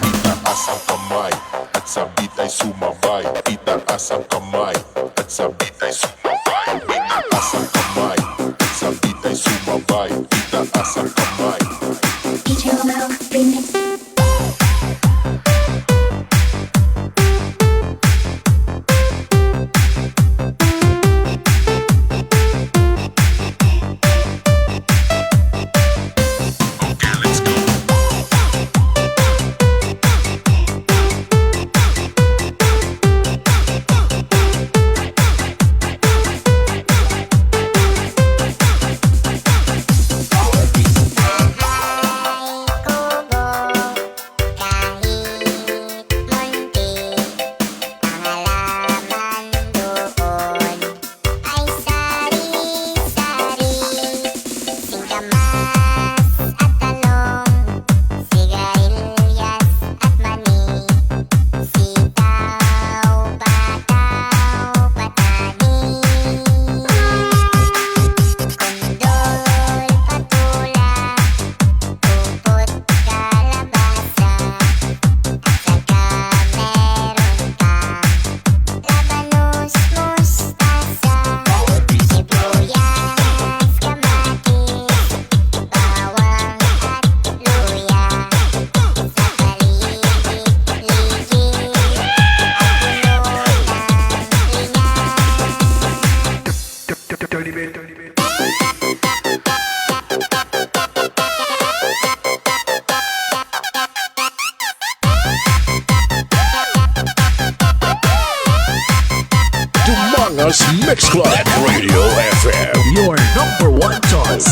Itaas ang kamay at sabay tayo sumabay. Itaas ang kamay at sabay tayo sumabay. Itaas ang kamay at sabay tayo sumabay. Itaas ang kamay. D J Romel Remix. Kahit munti ang halaman doon, ay sari-sari, singkamas at talong, sigarilyas at mani, sitaw, bataw, patani, kundol, patola, upot, kalabasa, at saka meron pa labanos, mustasa, sibuyas, kamatis, bawang at luya. Sa paligid-ligid, ang puno ng linga. Dumanga's Mix Club at Radio F M. Your number one choice.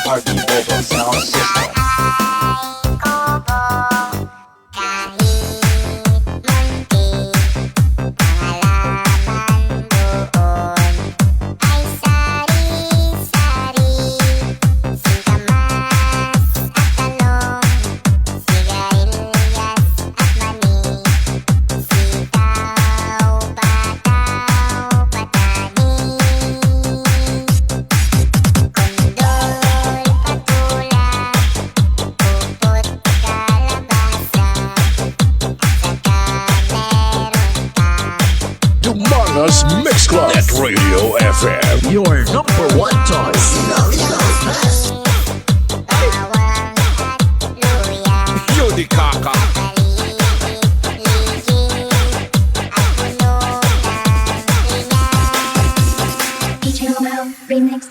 Party Bobo Sound System. Kahit munti ang halaman doon, ay sari-sari, singkamas at talong, sigarilyas at mani, sitaw, bataw, patani, kundol, patola, upot, kalabasa, at saka meron pa Dumanga's Mix Club at Radio F M. Your number one choice. Bawang at luya. Yun, di kaka. Paligid-ligid, ang puno ng linga. D J Romel Remix.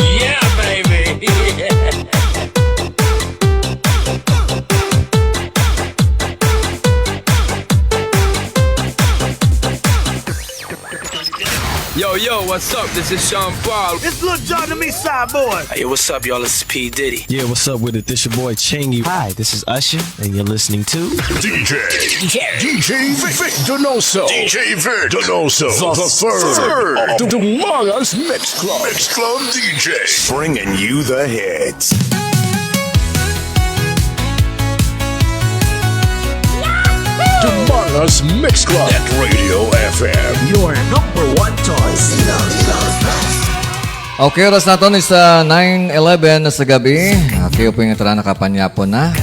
Yeah, baby. Yo, yo, what's up? This is Sean Paul. It's Lil Jon, the East Side Boy. Hey, what's up, y'all? It's P Diddy. Yeah, what's up with it? This your boy Chingy. Hi, this is Usher, and you're listening to D J, D J Vic Donoso. D J Vic Donoso, the third of the Dumanga's Mix Club. Mix Club D J. Bringing you the hits. Dumanga's Mix Club at Radio F M. Your number one choice. Okay, oras naton is, ah, nine eleven na sa gabi. Okay, upod nga tanan nakapanyapon na.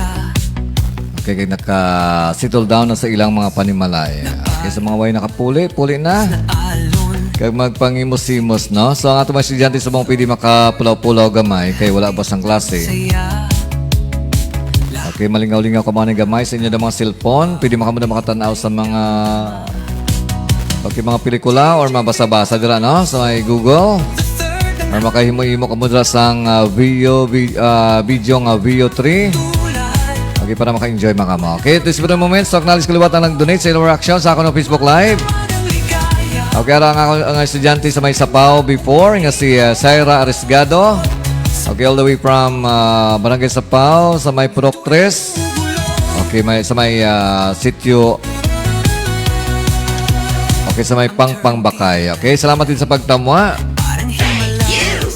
Okay, kay naka-settle down na sa ilang mga panimalay. Okay, sa mga way nakapuli, puli na. Kag magpangimos-imos, no? So, ang atong mga estudyante sa mga pwede makapulaw-pulaw gamay kay wala ba sang klase. Okay, malingaw-lingaw ka man gamay sa inyo mga cellphone. Pwede man kamo na makatan-aw sa mga, okay, mga pelikula or mabasa-basa dira, no? Sa may Google. Para makahimo-himo kamo dira sang, ah, video, vi-, ah, video nga Veo three. Okay, para maka-enjoy man kamo. Okay, this is the moment. So, acknowledge ko liwat ang nag-donate sa ilang reaction sa akon Facebook Live. Okay, ara ang ako, ang estudyante sa may Sapao before, nga si, ah, Syra Arisgado. Okay, all the way from, ah, Barangay Sapao, sa may Purok Tres. Okay, may, sa may, ah, sitio. Okay, sa may Pangpang Bakay. Okay, salamat din sa pagtamwa.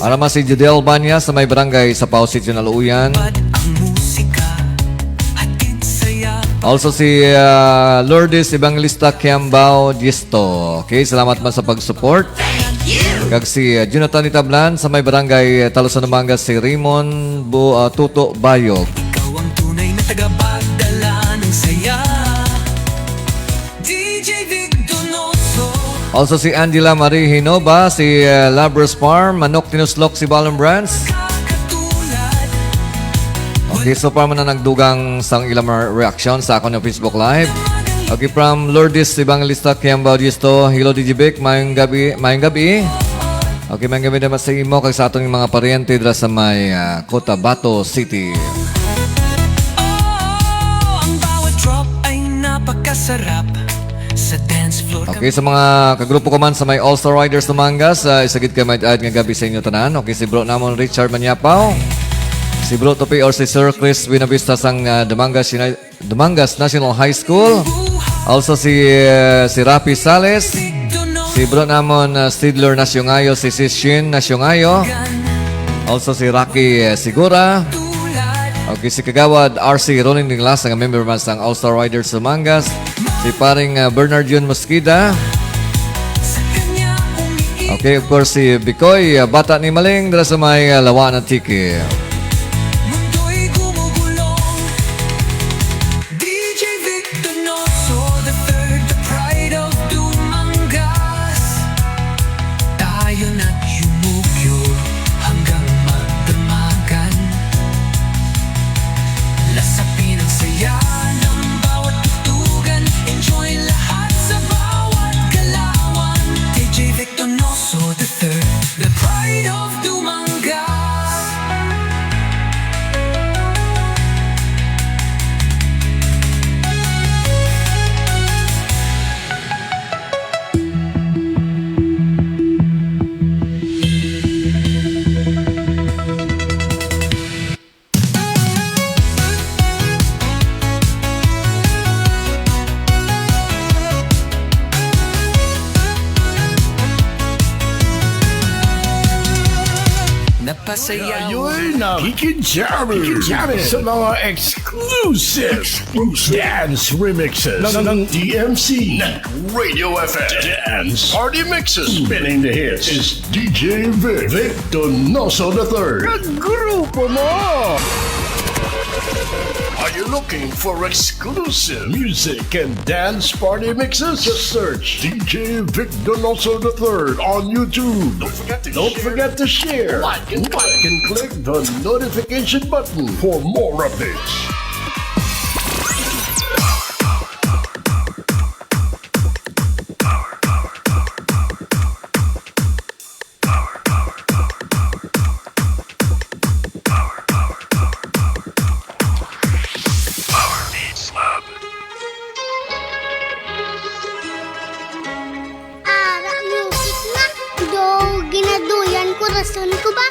Ara man si Judel Banya sa may barangay Sapao, Sitio Naluuyan. Also si, ah, Lourdes Evangelista Kiambao Diesto. Okay, salamat man sa pag-support. Kag si, ah, Jonathan Itablan sa may barangay, ah, Talusan, Dumangas, si Raymond Bu-, ah, Tuto Bayog. Ikaw ang tunay na tagapagdala ng saya. D J Vic Donoso. Also si Angela Marie Hinoba, si, ah, Labros Farm, Manok Tinuslok, si Balon Brands. Kakatulad. Okay, so far man na nagdugang sang ilang mga reaction sa akon nga Facebook Live. Okay, from Lourdes Evangelista Kiambao Diesto, "Hello, D J Vic, mayong gabi, mayong gabi." Okay, mayong gabi naman sa imo kag sa aton mga paryente dira sa may, ah, Cotabato City. Oh, ang bawat drop ay napakasarap sa dance floor. Okay, sa mga kagrupo ko man sa may All Star Riders Dumangas, ah, isa gid ka maayad nga gabi sa inyo tanan. Okay, si bro namon Richard Manyapaw, si Bro Topi or si Sir Chris Buenavista sang, ah, Dumangas Uni-, Dumangas National High School. Also si, eh, si Rafi Sales, si bro namon, uh, Stidler Nasyongayo, si Sis Shin Nasyongayo. Also si Rocky, eh, Sigura. Okay, si Kagawad R C Ronin Dinglas, nga member man sang All Star Riders Dumangas. Si paring, uh, Bernard Yun Mosqueda. Okay, of course, si Bikoy, uh, bata ni Maling, dira sa may, uh, Lawa, Antique. Mundo'y gumugulong. D J Vic Donoso the third, the pride of Dumangas. Tayo na't yumugyo hanggang magdamagan. Lasapin ang saya ng bawat tutugan. Enjoy lahat sa bawat galawan. D J Vic Donoso the third, the pride of Dumangas. Napasaya. Kayo'y nakikijamming sa mga exclusive dance remixes ng, ng D M C, ng Radio F M Dance Party Mixes. Spinning the hits is D J Vic, Vic Donoso the third. Kagrupo mo! Are you looking for exclusive music and dance party mixes? Just search D J Vic Donoso the third on YouTube. Don't forget to Don't share, forget to share, like, and like, and click the notification button for more updates. Ara, music na. Do, ginaduyan ko, rason ko ba?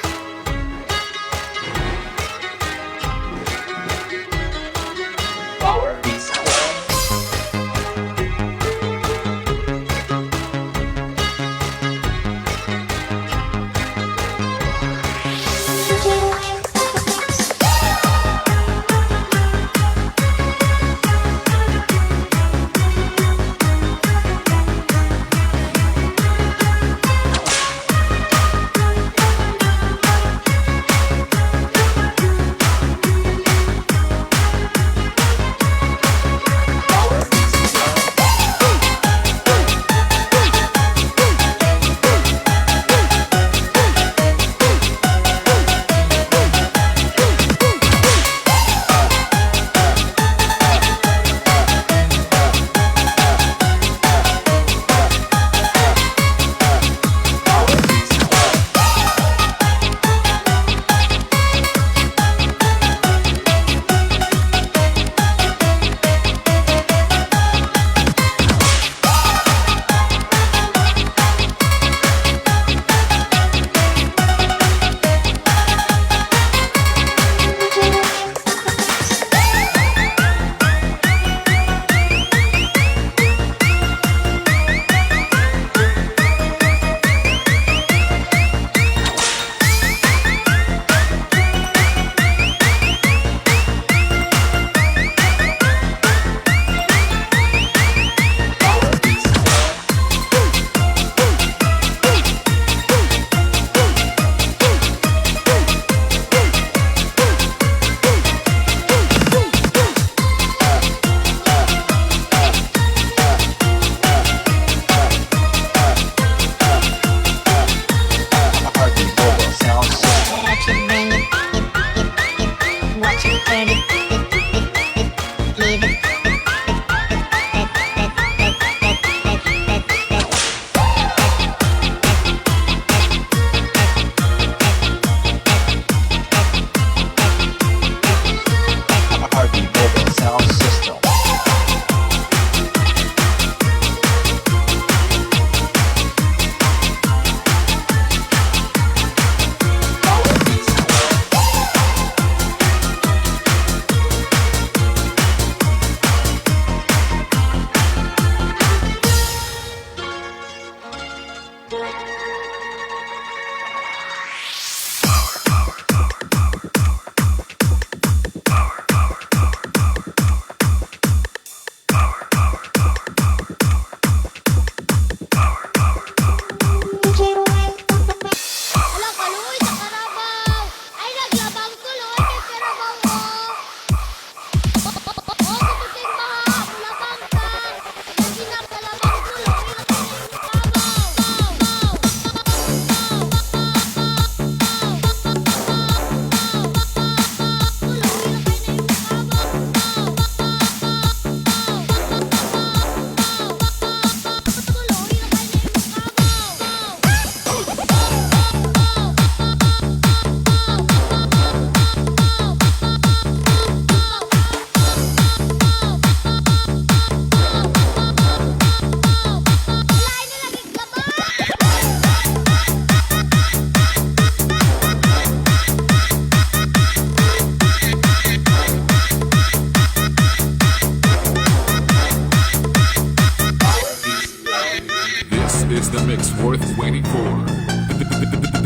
Harvey Mobile Sound System. Hala, kaluoy sa karabaw. Ay, naglabang tuloy kay karabaw, oh. Oh, oh, oh, kututing baha, labang ka. Ilang ginap na labang tuloy, labang ka. This is the mix worth waiting for.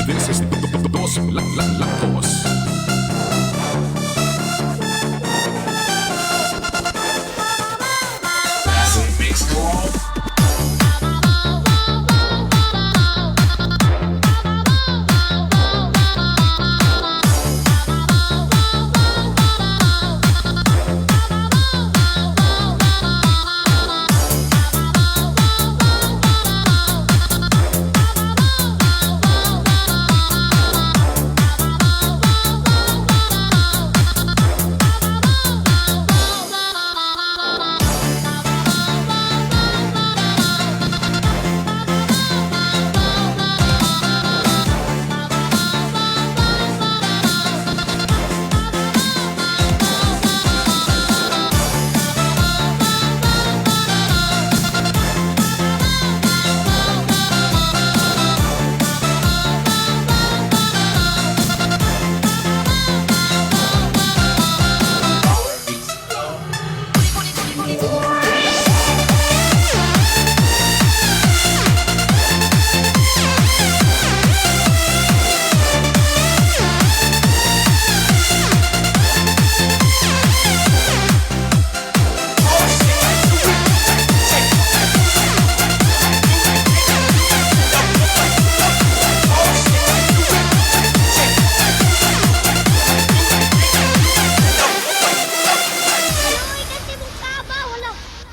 This is Dos La La Latos. Mix Club.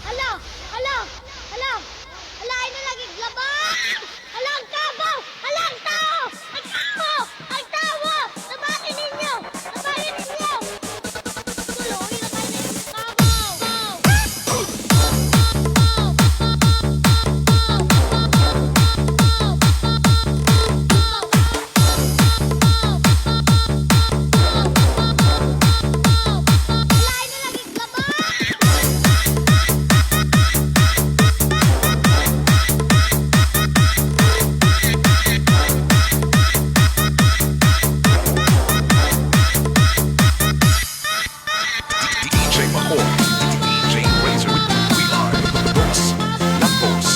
Hala, hala, hala, hala, hala, ay na lagi labang! Hala, ang kabaw! Hala, ang tawo! Ang tawo! Ang tawo! Nabali ninyo! Nabali ninyo! Tuloy na kayo na yung kabaw! Hala, ay na lagi D J Makoy, D J Razor, we are the boss, the boss.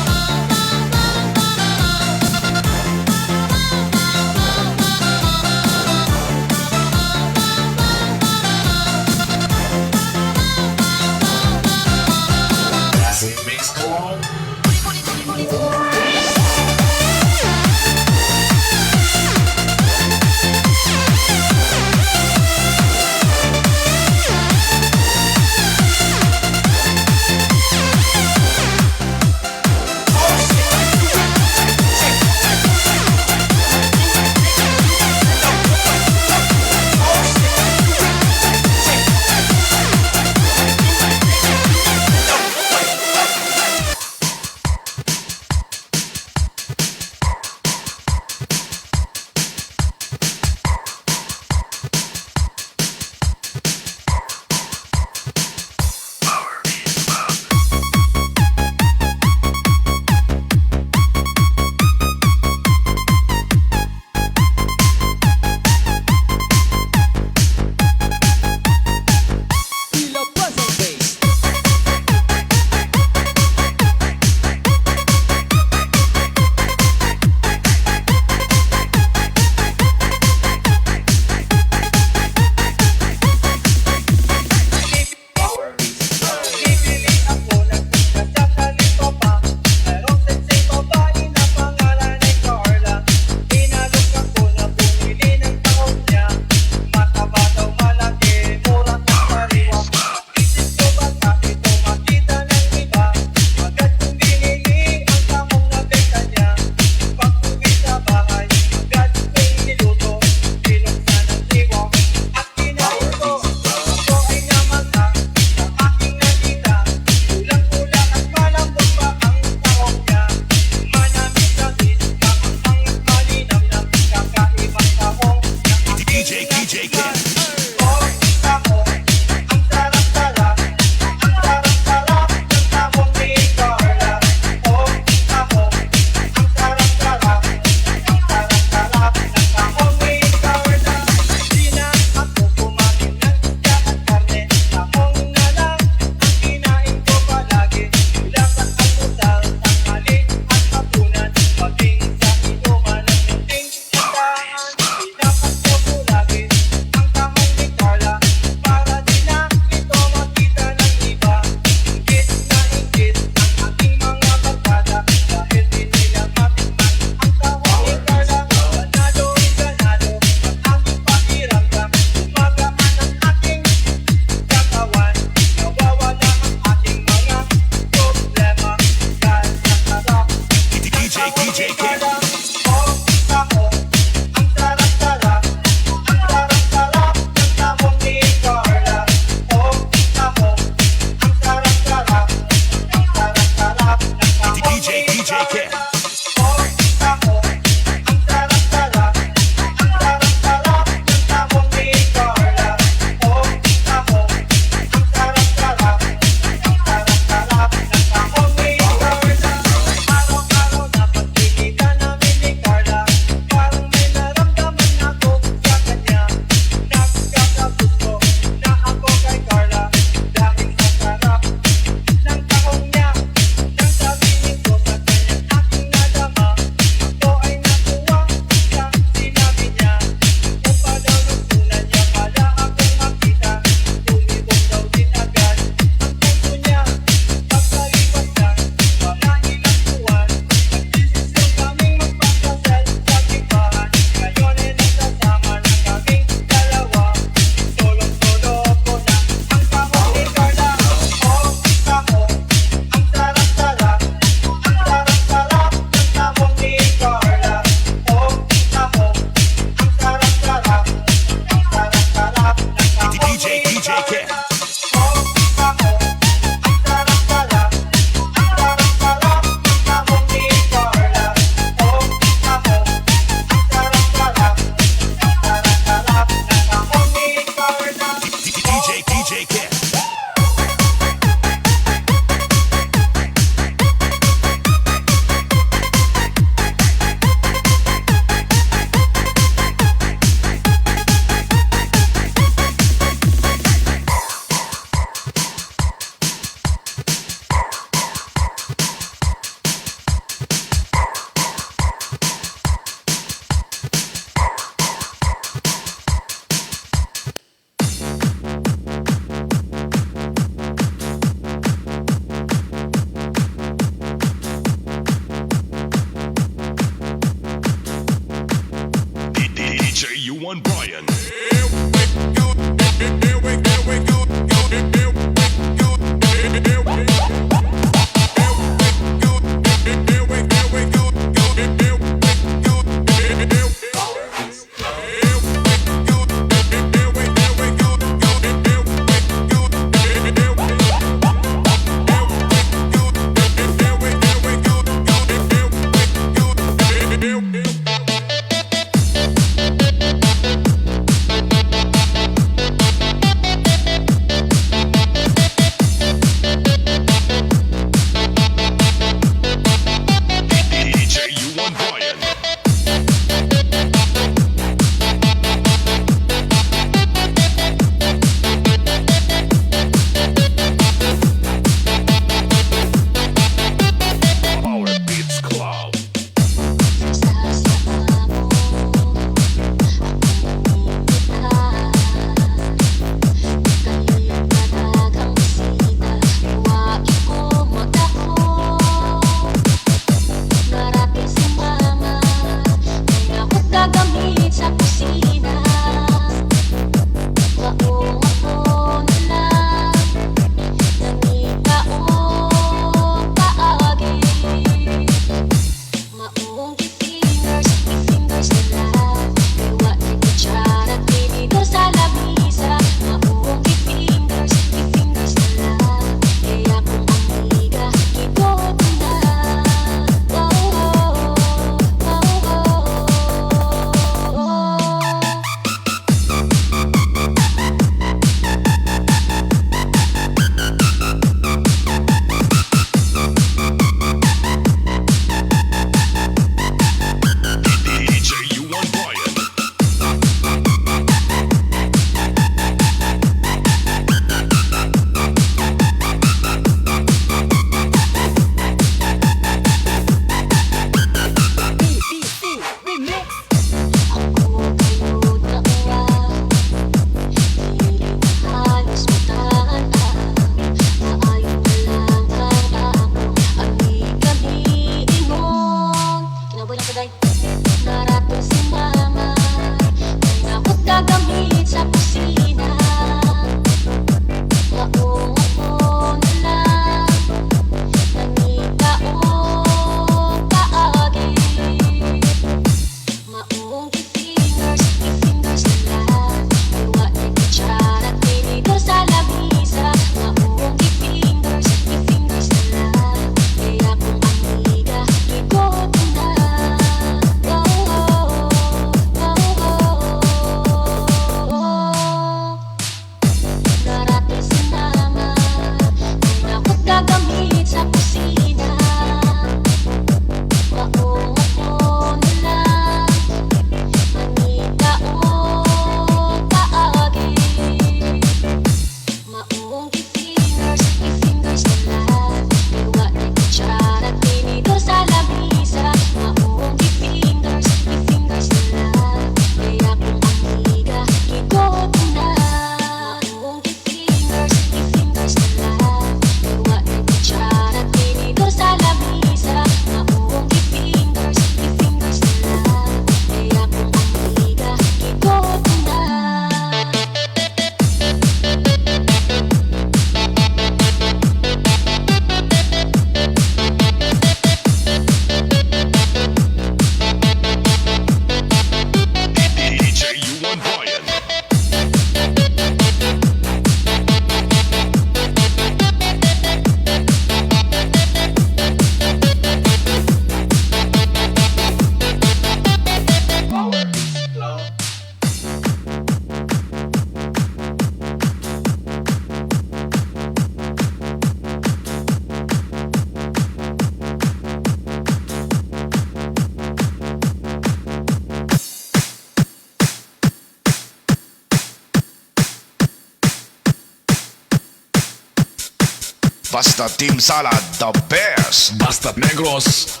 Basta Team Salad, the best. Basta Negros,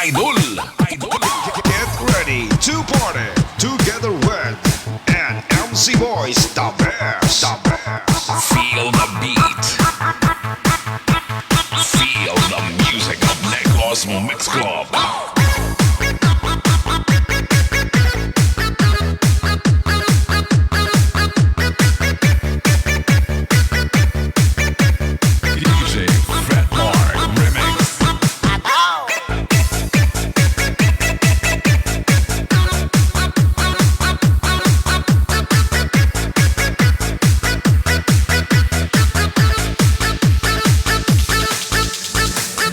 idol. Idol. Get ready to party together with an M C Boys, the best. The best. Feel the beat. Feel the music of Negros Mix Club. D J Fat Mark Remix.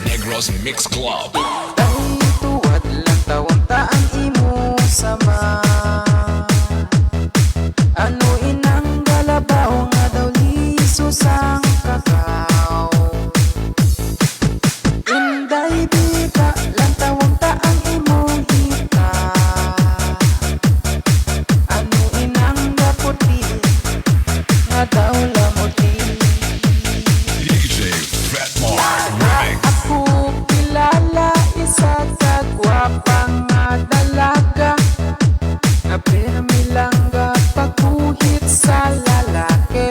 Negros Mix Club. Tay, tuwad lang ta unta ang imo sama. Ano inang galabaw nga daw liso sang kakaw? Inday, bita lang ta unta ang imo hita. Ano inang gaputi nga daw lamuti? D J Fat Mark Remix. Ako kilala isa ka gwapa nga dalaga nga pirmi lang gapaguhit sa lalaki.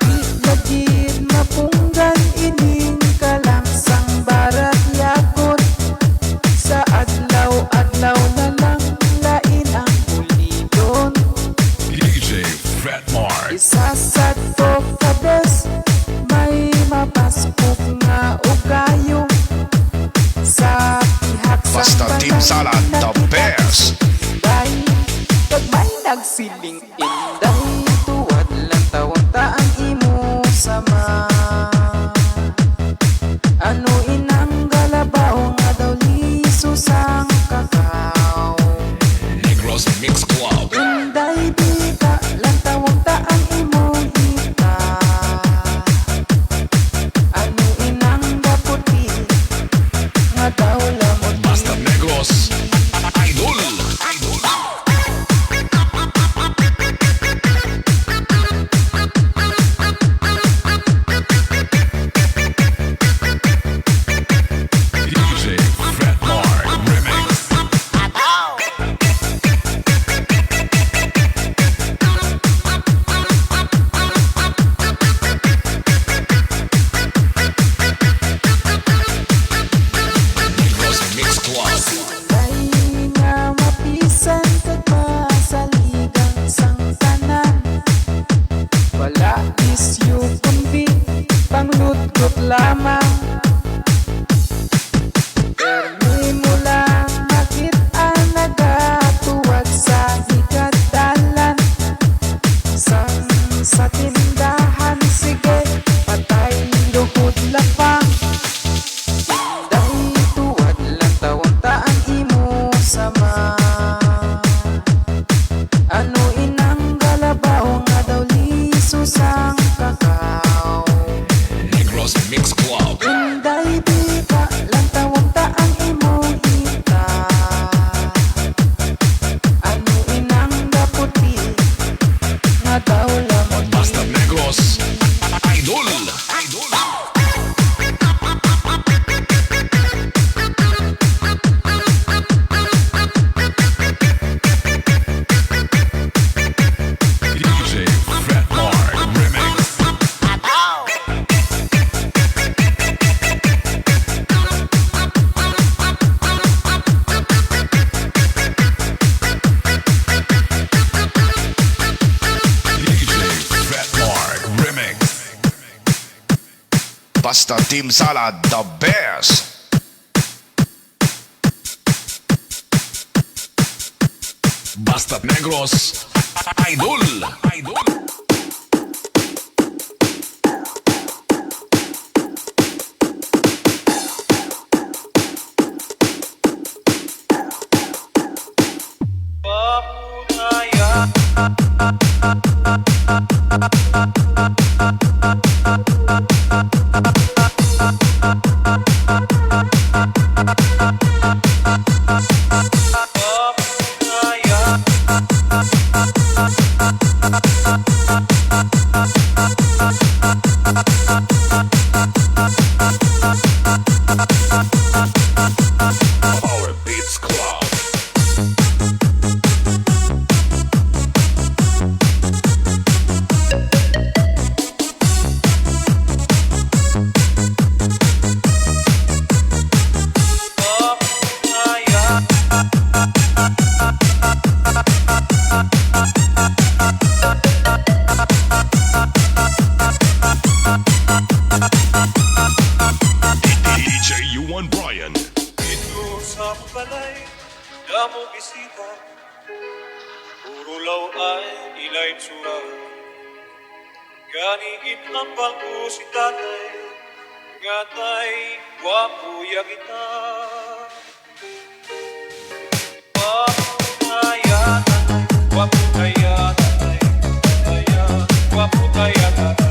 Di na gid mapunggan ining kalamsang baratyagon. Sa adlaw-adlaw na lang lain ang pulidon. D J Fat Mark. Isa sad ko ka bes, may mapaskog nga ugayo. Sa pihak sang Basta Team Salad, the best. Kag may nagsiling, Inday, tuwad lang ta unta ang imo sama. Ano inang galabaw nga daw liso sang kakaw? Negros Mix Club. Inday, bita lang ta unta ang imo hita. Ano inang gaputi nga daw lamuti? Basta Negros, idol. Idol. D J Fat Mark Remix. Negros Mix Club. Kay nga mapisan kag masaligan sang tanan. Wala isyu kundi panglutgot lamang. Permi mo lang makit-an nagatuwag sa higad dalan. Sang sa tindahan, sige, patay, luhod, lapang. Inday, tuwad lang ta unta ang imo sama. Ano inang galabaw nga daw liso sang kakaw? Negros Mix Club. Inday, bita lang ta unta ang imo hita. Ano inang gaputi nga daw lamuti? Basta Negros, idol. Idol. D J Fat Mark Remix. D J Fat Mark Remix. Basta Team Salad, the best. Basta Negros, idol. Idol. Amo bisita, puro law-ay ila itsura. Gani ginhambal ko si tatay, nga, "Tay, gwapo ya kita." Gwapo kaya, tatay, gwapo kaya, tatay, gwapo kaya, gwapo kaya, tatay.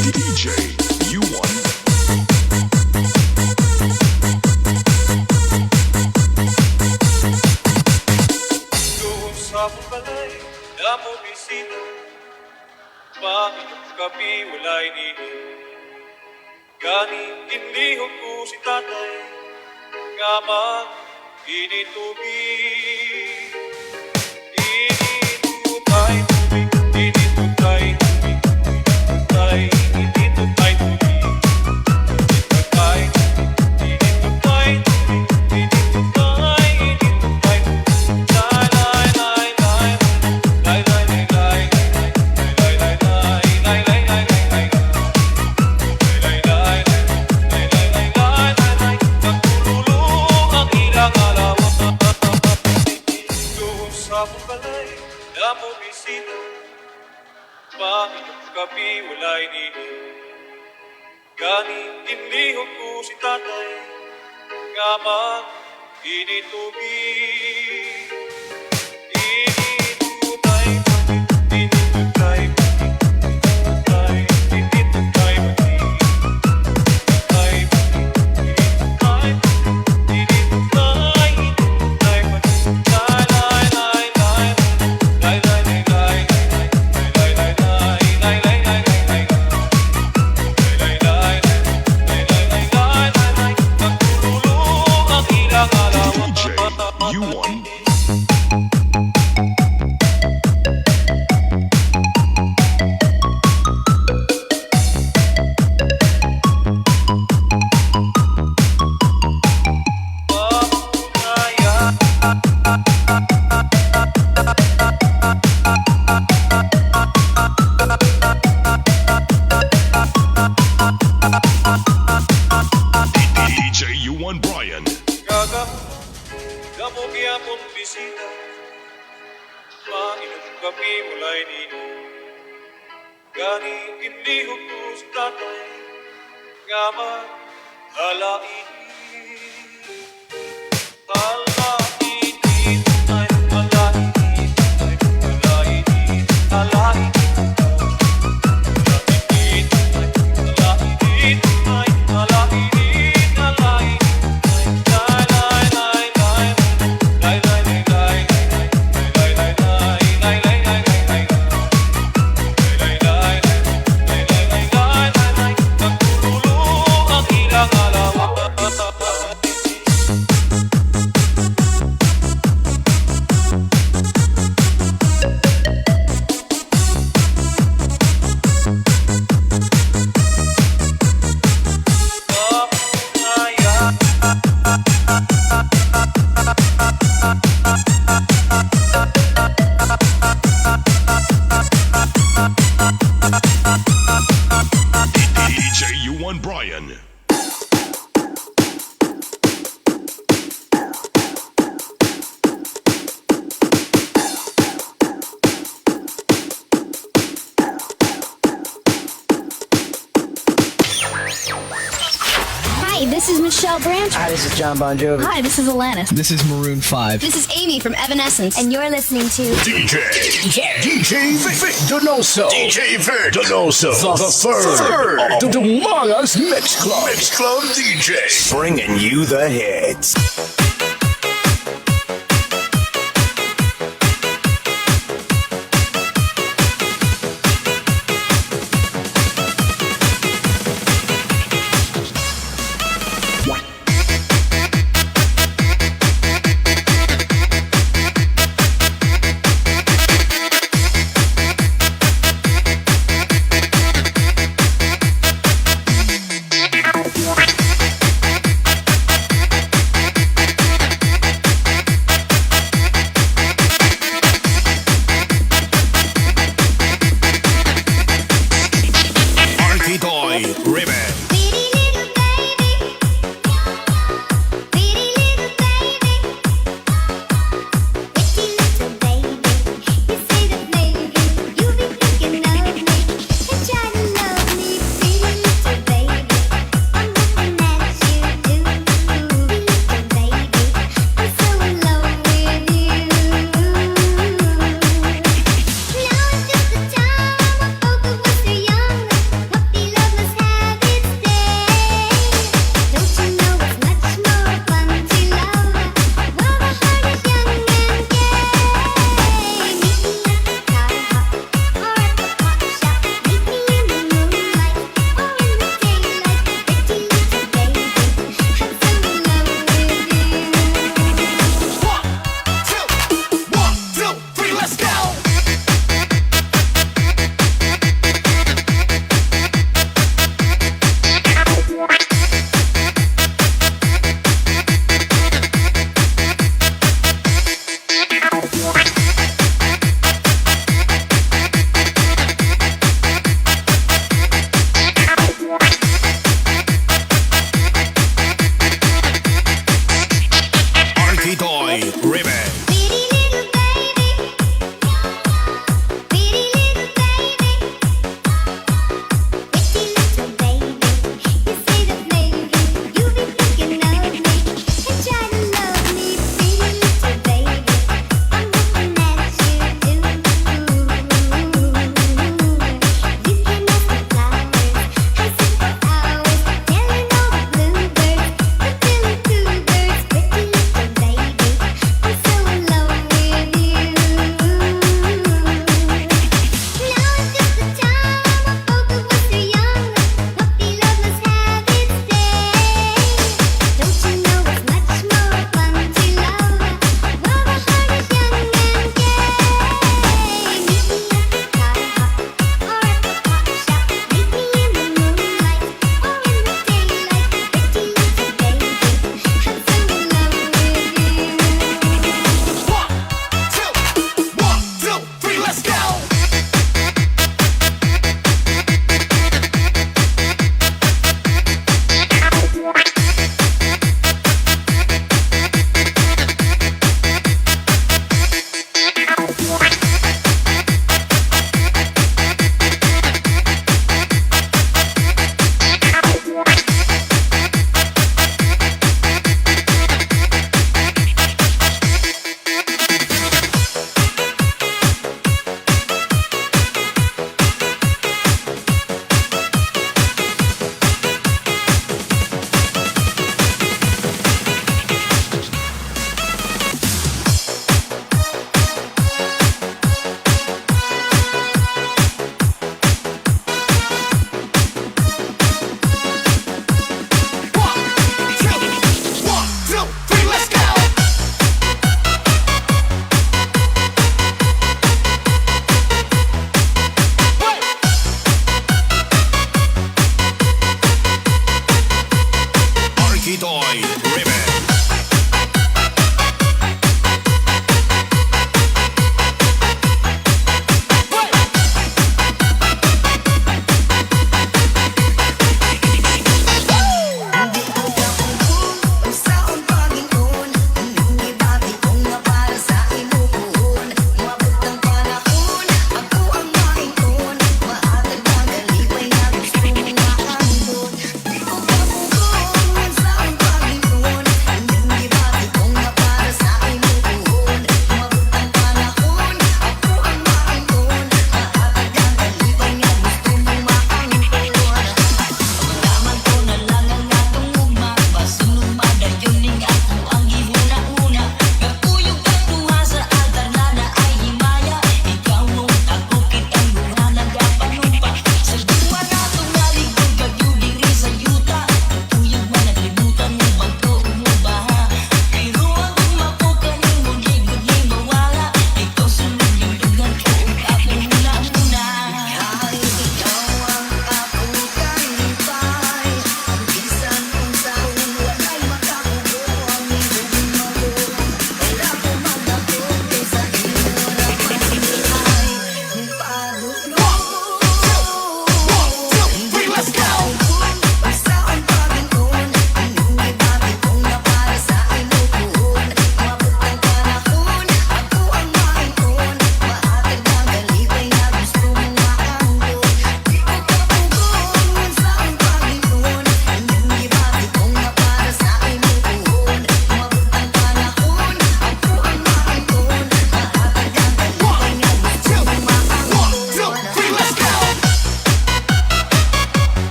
D J, you won. Doon sa among balay, damo bisita. Painom kape, walay nini. Gani, ginlihok ko si tatay, nga mag-init tubig. Init, tutay, tubig. Init, tutay, tubig. Init, tutay, init, tutay, tubig. Init, tutay, tubig. Init, tutay, tubig. Init, tutay, init, tutay, tubig. Lay, lay, lay, lay. Doon sa among balay, damo bisita. Painom kape, walay nini. Gani, ginlihok ko si tatay, nga mag-init tubig. Init, tutay, tubig. Init, tutay, tubig. Init, tutay, init, tutay, tubig. Tutay, tubig. Init, tutay, tubig. Init, tutay, init, tutay, tubig. Lay, lay, lay, lay. Lay, lay, lay, lay. D J, you won. D J U one Brian. Kagahom, damo gyapon bisita. Painom kape, walay nini. Gani, ginlihok ko si tatay, nga mag-, halain. D J U one Brian. Hi, this is Michelle Branch. Hi, this is John Bon Jovi. Hi, this is Alanis. This is Maroon five. This is Amy from Evanescence. And you're listening to D J, D J, D J Vic, Vic Donoso. D J Vic Donoso. The, the third, third of the Mangas Mix Club. Mix Club D J. Bringing you the hits.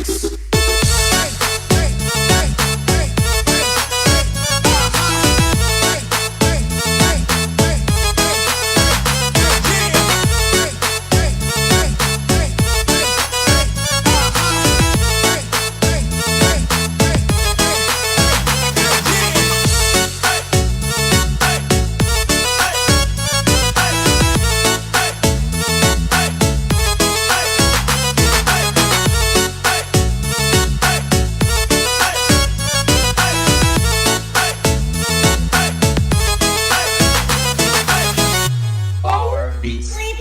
Remix. Power Beats. D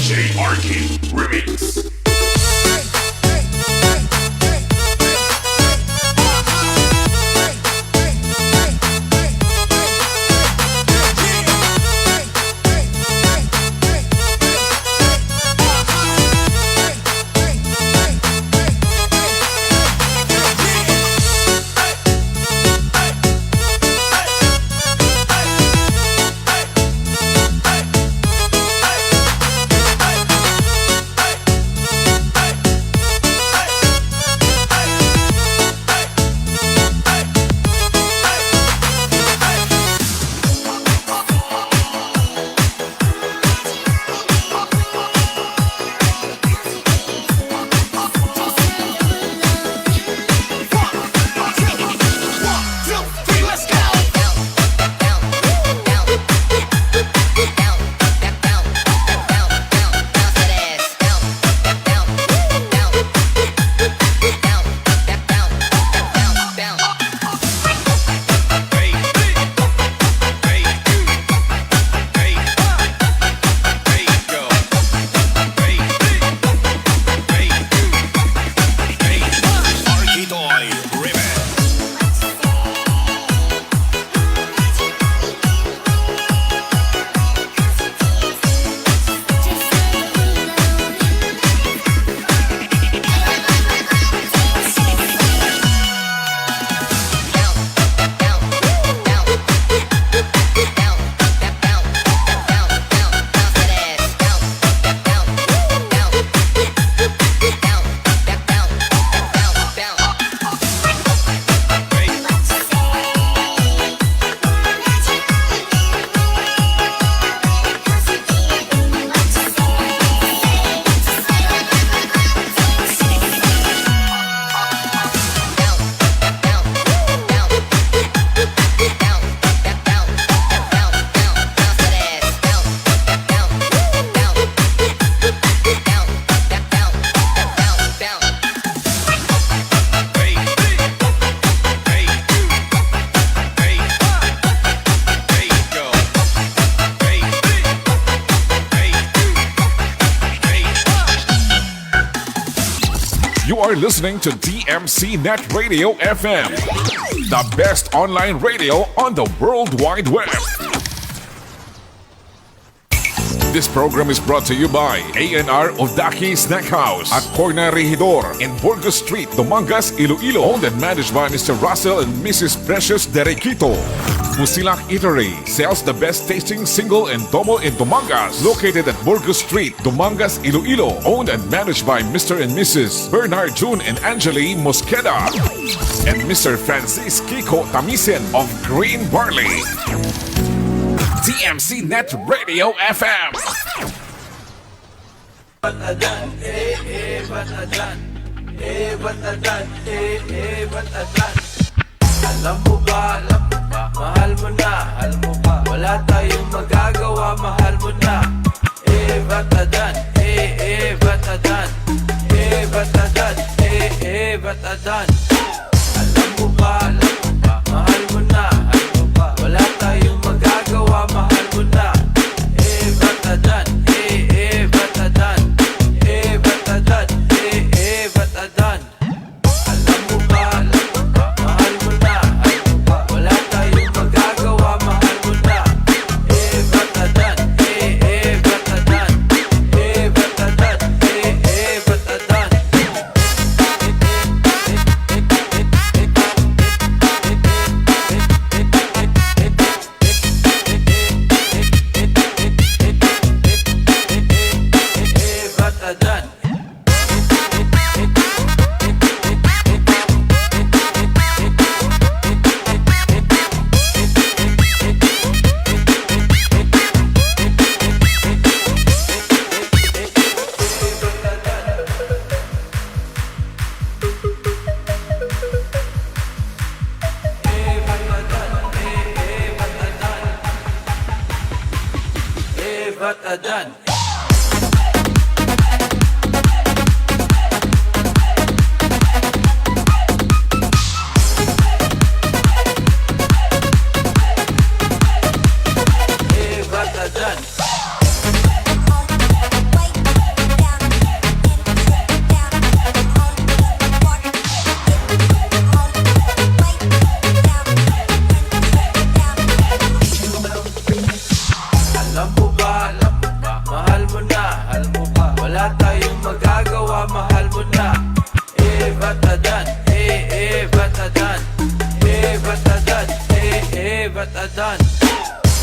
J Arkin Remix. You are listening to D M C Net Radio F M, the best online radio on the World Wide Web. This program is brought to you by A N R Odaki Snack House at Corner Regidor in Burgos Street, Dumangas, Iloilo. Owned and managed by Mister Russell and Missus Precious Derequito. Musilak Eatery sells the best tasting single and domo in Dumangas, located at Burgos Street, Dumangas, Iloilo. Owned and managed by Mister and Missus Bernard June and Angeli Mosqueda and Mister Francis Kiko Tamisen of Green Barley. T M C Net Radio F M. Batadan, eh, eh, batadan. Eh, batadan, eh, eh, batadan. Alam mo ba, alam mo ba, mahal mo na, mahal mo ba? Wala tayong magagawa, mahal mo na. Eh, batadan, eh, eh, batadan. Eh, batadan, eh, eh, batadan. Alam mo ba, alam mo ba, mahal mo na, mahal mo ba? Wala tayong magagawa, mahal mo na. Eh, batadan, eh, eh, batadan. Eh, batadan, eh, eh, batadan. Alam mo ba, alam mo ba, mahal mo na, mahal mo ba? Wala tayong magagawa, mahal mo na. Eh, batadan, eh, eh, batadan. Eh, batadan, eh, eh, batadan. Batadan. Batadan. Alam mo ba, alam mo ba, mahal mo na, mahal mo ba? Wala tayong magagawa, mahal mo na. Eh, batadan, eh, eh, batadan. Eh, batadan, eh, eh, batadan.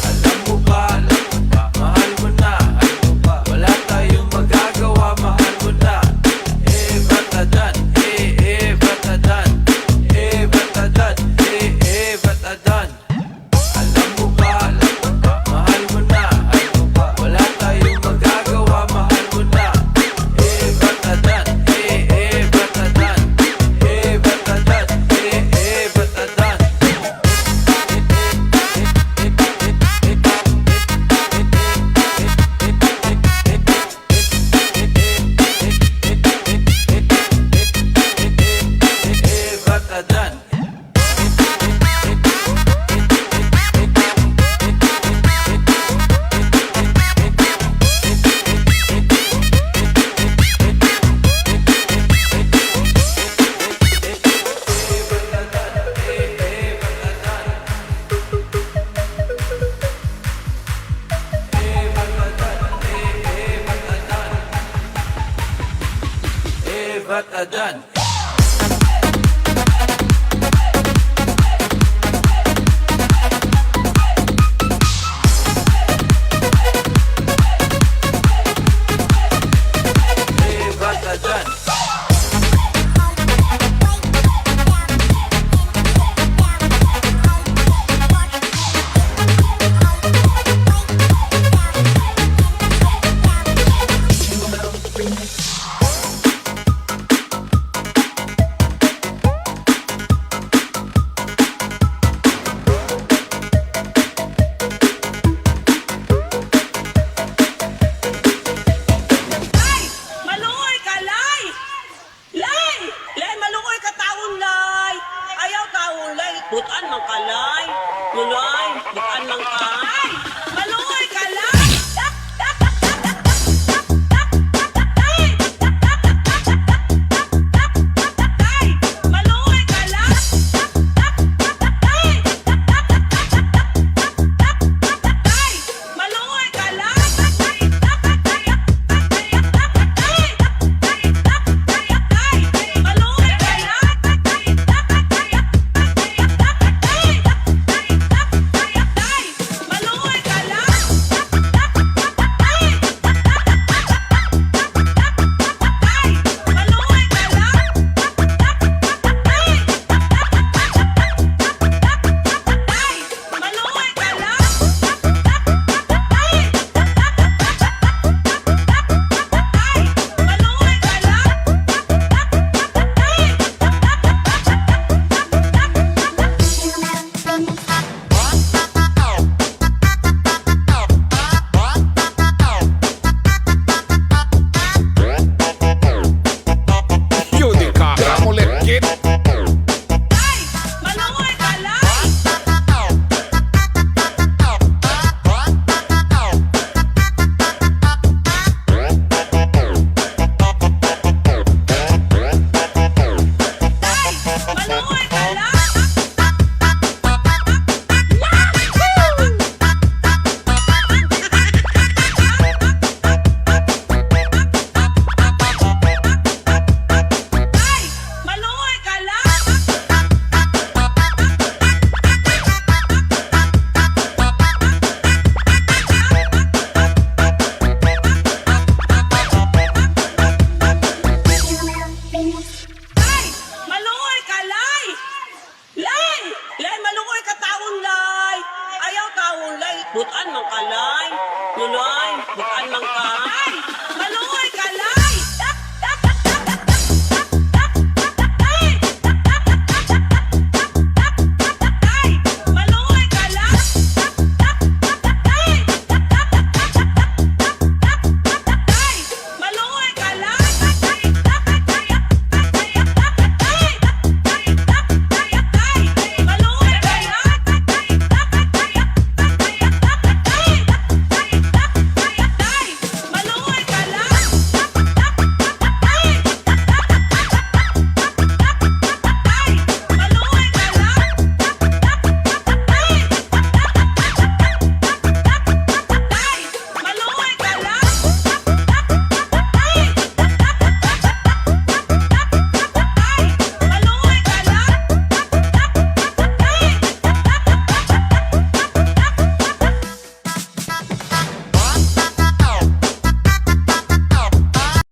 Alam mo ba, alam mo ba, mahal mo na, mahal mo ba? Wala tayong magagawa, mahal mo na. Eh, batadan, eh, eh, batadan. Eh, batadan, eh, eh, batadan. Alam mo ba, alam mo ba, mahal mo na, mahal mo ba? Wala tayong magagawa, mahal mo na. Eh, batadan, eh, eh, batadan. Eh, batadan, eh, eh, batadan. Eh, batadan. Batadan.